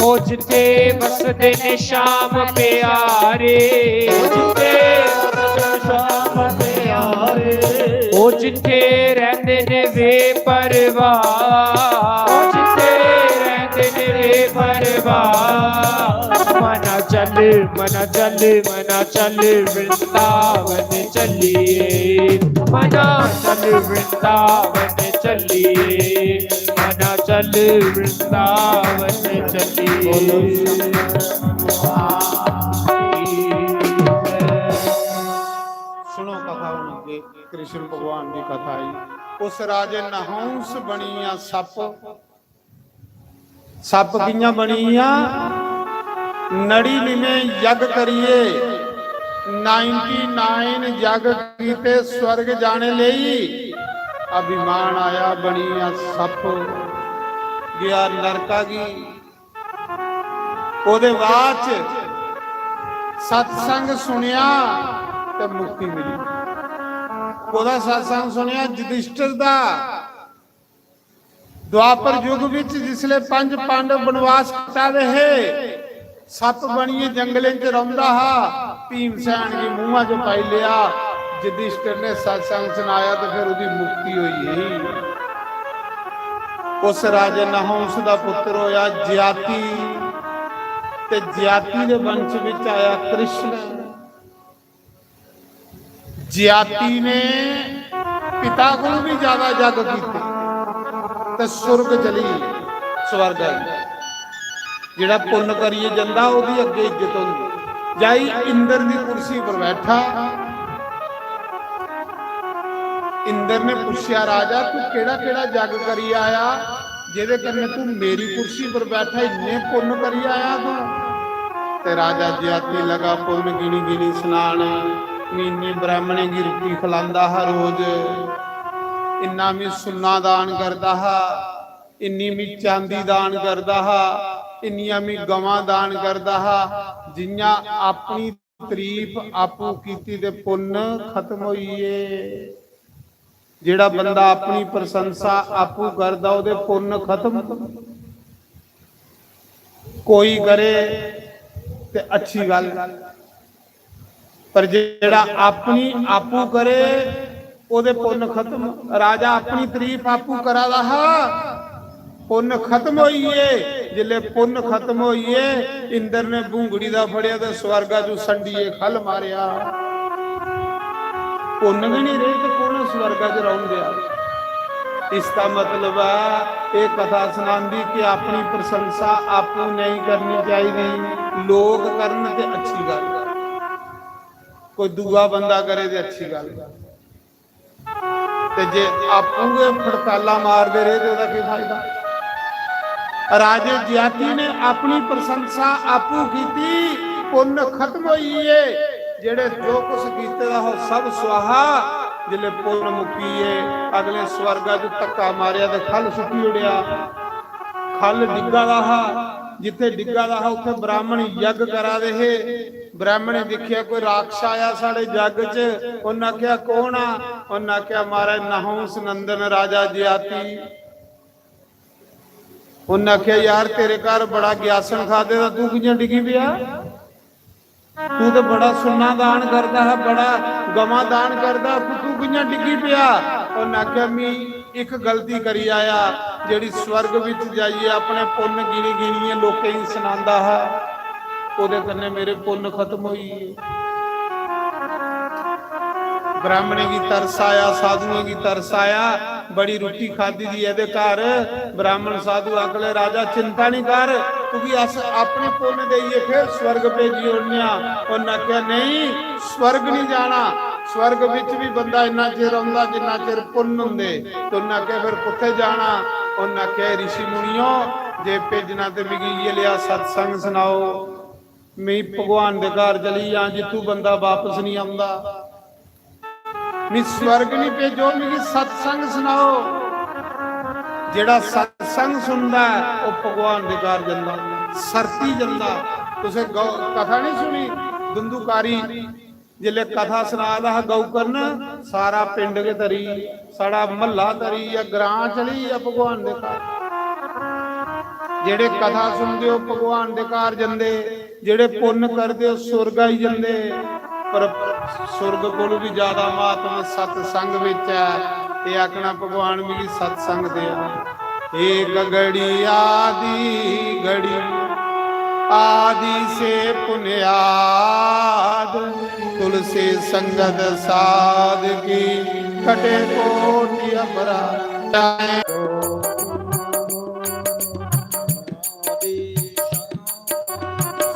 ओ जिथे बसदे ने श्याम प्यारे, ओ जिथे बसदे श्याम प्यारे। ओ जिथे रहंदे ने बेपरवाह, ओ जिथे रहंदे ने बेपरवाह। मना चल, मना चल, मना चल वृंदावन चलिए, मना चल वृंदावन चलिए, मना चल वृंदावन चलिए। सुनो कथा हुन अगे कृष्ण भगवान दी कथा आई। उस राजे नहुंस बनिया सप्प। सप्प कि'यां बनिया? नड़िनमें यग करिए, नाइंटी नाइन यग कीते स्वर्ग जाने लेई। अभिमान आया, बनिया सप्प, गया नरका गी। ओदे बाद च सत्संग सुनिया, ते मुक्ति मिली। ओह्दा सत्संग सुनेआ युधिष्ठिर दा। द्वापर युग विच जिसले पंज पांडव वनवास कटा दे हे, सप्प बनियै जंगलें च रौंदा हा, भीमसेन गी मूंहा च पाई लेआ। युधिष्ठिर ने सत्संग सुनाया ते फिर ओह्दी मुक्ति होई गेई। उस राजे नहुंस दा पुत्र होया जाति, ते जाति दे वंश विच आया कृष्ण। जाति ने पिता कोल भी ज्यादा जग कीते ते सुर्ग चली, स्वर्ग आई। जेड़ा पुन्न करिए जंदा, ओदी अग्गे इज्जत होंदी। जाई इंद्र दी कुर्सी पर बैठा। इंद्र ने पुछया, "राजा, तू केड़ा-केड़ा जग करी आया, जेदे कन्ने तू मेरी कुर्सी पर बैठा, इन्ने पुन्न करी आया तू?" ते राजा जाति लगा पुन्न गिनी गिनी सुनान। "मी इन्नी ब्राह्मणें गी रुट्टी खलांदा हा रोज, इन्ना मी सुन्ना दान करदा हा, इन्नी मी चांदी दान करदा हा, इन्नियां मी गवां दान करदा हा।" जियां अपनी तारीफ आपूं कीती ते पुन्न खत्म होई गे। जेड़ा बंदा अपनी प्रशंसा आपूं करदा, ओदे पुन्न खत्म। कोई करे ते अच्छी गल, पर जेड़ा अपनी आपूं करे, ओदे पुन्न खत्म। राजा अपनी तारीफ आपूं करा दा हा, पुन्न खत्म होई गे। जिसले पुन्न खत्म होई गे, इंद्र ने भूंगड़ी दा फड़ेआ ते स्वर्गा चों संडिये खल मारेआ। पुन्न गै नहीं रेह ते कु'न स्वर्गा च रौहन देआ? इसदा मतलब ऐ, एह कथा सनांदी कि अपनी प्रशंसा आपूं नहीं करनी चाहिदी, लोक करन ते अच्छी गल, कोई दूआ बंदा करे ते अच्छी गल। ते जे आपूं गै फड़काला मारदे रेह ते ओह्दा केह् फायदा? राजे ज्याति ने अपनी प्रशंसा आपूं कीती, पुन्न खत्म होई गे। जेड़े जो कुछ कीते दा हो सब स्वाहा। जिसले पुन्न मुक्की गे, अगले स्वर्गा च धक्का मारेआ ते खल सुट्टी ओड़ेआ। खल डिग्गा दा हा, जित्थे डिग्गा दा हा उत्थे ब्राह्मण यज्ञ करा दे हे। ब्राह्मणें दिक्खेआ कोई राक्षस आया साढ़े जग च। उन्हें आखेआ, "कौन आ?" उन्हें आखेआ, "महाराज नहुंस नंदन राजा ज्याति।" उन्हें आखेआ, "यार, तेरे घर बड़ा ग्यासन खादे दा, तू कियां डिग्गी पेआ? तू तो बड़ा सुन्ना दान करदा हा, बड़ा गवां दान करदा, तू, तू कियां डिग्गी पेआ?" उन्हें आखेआ, "मी इक गलती करी आया, जेड़ी स्वर्ग विच जाइयै अपने पुन्न गिनी गिनियै लोकें गी सनांदा हा, ओदे कन्नै मेरे पुन्न खत्म होई गे।" ब्राह्मणें गी तरस आया, साधुएं गी तरस आया, बड़ी रुट्टी खादी दी एदे घर। ब्राह्मण साधु आखले, "राजा, चिंता नहीं कर, तुगी अस अपने पुन्न देइयै फिर स्वर्ग भेजी ओड़ने आं।" उन्हें आखेआ, "नहीं, स्वर्ग नहीं जाना, स्वर्ग विच भी बंदा इन्ना चिर रौंहदा जिन्ना चिर पुन्न हुंदे।" ते उन्हें आखेआ, "फिर कुत्थे जाना?" उन्हें आखेआ, "ऋषि मुनियो, जे भेजना ते मिगी इयै लिया सत्संग सनाओ, मैं भगवान दे घर चली जां जित्थू बंदा वापस नहीं आंदा। मी स्वर्ग नहीं भेजो, मिगी सत्संग सनाओ।" जेड़ा सत्संग सुनदा ऐ, ओह भगवान दे घर जंदा, सरती जंदा। तुसें गौ, कथा नहीं सुनी? दुंदुकारी जिसले कथा सना दा हा गौकर्ण, सारा पिंड गै तरी, साढ़ा महल्ला तरी, या ग्रां चली, या भगवान दे घर। जेड़े कथा सुनदे, ओह भगवान दे घर जंदे, जेड़े पुन्न करदे, ओह सुर्ग आई जंदे। पर सुर्ग कोलू भी ज्यादा महात्म सत्संग विच ऐ। एह आखना, "भगवान, मिगी सत्संग देआ।" एक घड़ी आदि घड़ी, आदि से पुण्याद, तुलसी संगत साध की, कटे कोटि अपराध।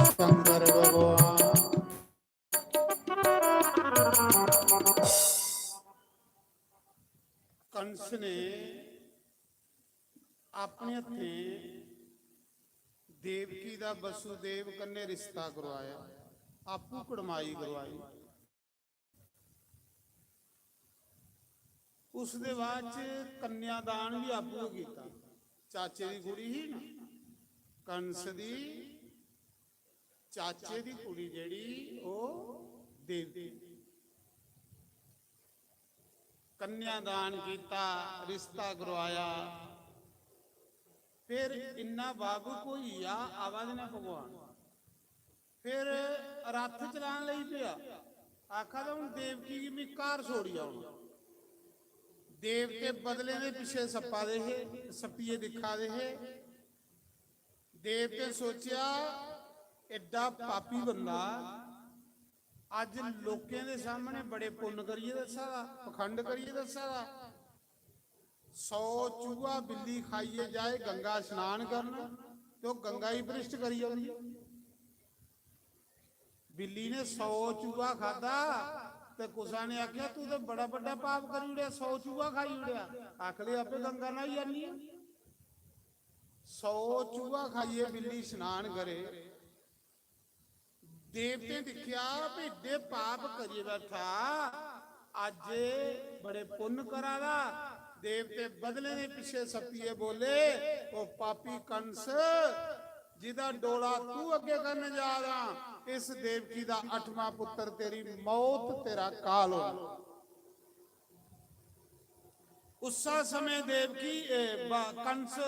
शंकर भगवान। कंस ने अपने हत्थें देवकी दा वसुदेव कन्नै रिश्ता करवाया, आपू कड़माई करवाई। उसदे बाद च कन्यादान भी आपू गै कीता। चाचे दी कुड़ी ही ना, कंस दी चाचे दी कुड़ी जेड़ी, ओह देवकी। कन्यादान कीता, रिश्ता करवाया। फिर इन्ना भावुक होई गेआ, आवा दे न भगवान। फिर रथ चलान लगी पेआ, आखा दा, "हून देवकी गी मी घर छोड़ी आओ।" देवते बदलें दे पिच्छे सप्पा दे हे, सप्पिये दिक्खा दे हे। देवते सोचेआ, "एड्डा पापी बंदा अज्ज लोकें दे सामने बड़े पुन्न करियै दस्सा दा, पखंड करियै दस्सा दा। सौ चूहा बिल्ली खाइयै जाए गंगा स्नान करन, ते ओह् गंगा ही भ्रिश्ट करी औंदी ऐ।" बिल्ली ने सौ चूहा खादा, ते कुसा ने आखेआ, "तू ते बड़ा बड्डा पाप करी ओड़ेआ, सौ चूहा खाई ओड़ेआ, आखले आपे गंगा न्हाई आनी ऐ।" सौ चूहा खाइयै बिल्ली स्नान करे। देवतें दिक्खेआ भी एड्डे पाप करियै बैठा, अज्ज बड़े पुन्न करा दा। देवते बदलें दे पिच्छे सप्पियै बोले, "ओ पापी कंस, जिदा डोला तू अग्गे करने जा रहा, इस देवकी दा अठवां पुत्र तेरी मौत, तेरा काल हो।" उस्सा समें देवकी, ए, ब-, कंस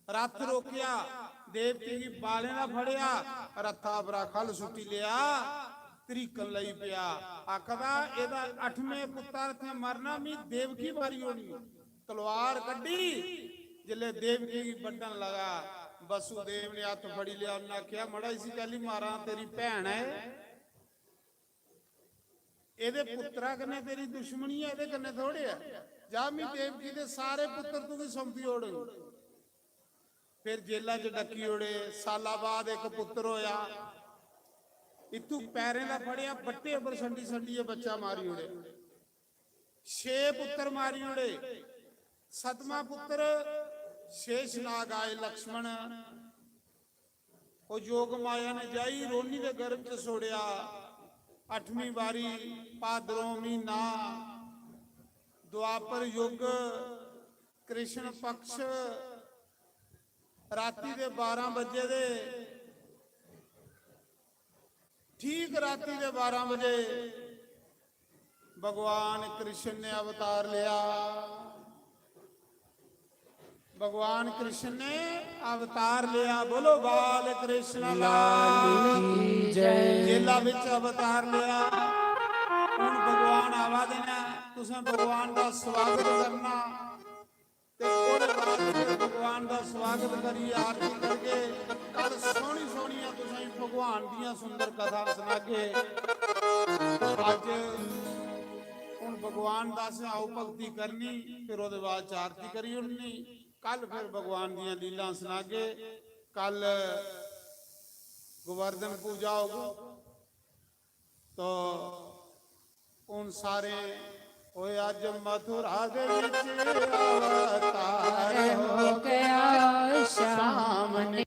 रथ रोकेआ, देवकी गी बालें दा फड़ेआ, रथा परा ख'ल्ल सुट्टी लेआ, त्रीकन लगी पेआ। आखदा, "एह्दा अठमें पुत्तर इत्थें मरना, मी देवकी मारी होनी।" तलवार कड्ढी, जिसलै देवकी गी बड्ढन लगा, वसुदेव ने हत्थ फड़ी लेआ, उन्नै आखेआ, "मड़ा, इसी कैल्ली मारां, तेरी भैन ऐ।" एह्दे पुत्तरा कन्नै तेरी दुश्मनी ऐ, एह्दे कन्नै थोड़े ऐ। जा, मी देवकी दे सारे पुत्तर तुगी सौंपी ओड़ङ। फिर जेला च डक्की ओड़े। साला बाद इक पुत्तर होया, इत्थू पैरें दा फड़ेआ, बट्टे उप्पर संडी संडियै बच्चा मारी ओड़े। छे पुत्तर मारी ओड़े। सतमा पुत्तर शेषनाग आए लक्ष्मण, ओह् योग माया ने जाई रोनी दे गर्भ च छोड़ेआ। अठवीं बारी भादरों म्हीना, द्वापर युग, कृष्ण पक्ष, राती दे बारां बजे दे, ठीक राती दे बारां बजे भगवान कृष्ण ने अवतार लिया। भगवान कृष्ण ने अवतार लिया। बोलो बाल कृष्ण लाल लाल की जय। जेला विच अवतार लिया। हुण भगवान आवा दे ने, तुसें भगवान दा स्वागत करना। ते ओह्दे बाद फिर भगवान दा स्वागत करियै आरती करगे। कल सोहनी सोहनियां तुसेंगी भगवान दियां सुंदर कथा सनागे। अज्ज हुन भगवान दा असें आओ भक्ति करनी, फिर ओह्दे बाद च आरती करी ओड़नी। कल फिर भगवान दियां लीलां सनागे। कल गोवर्धन पूजा होग। तो हुन सारे, ओए अज्ज मथुरा दे विच अवतार हो गया श्याम ने।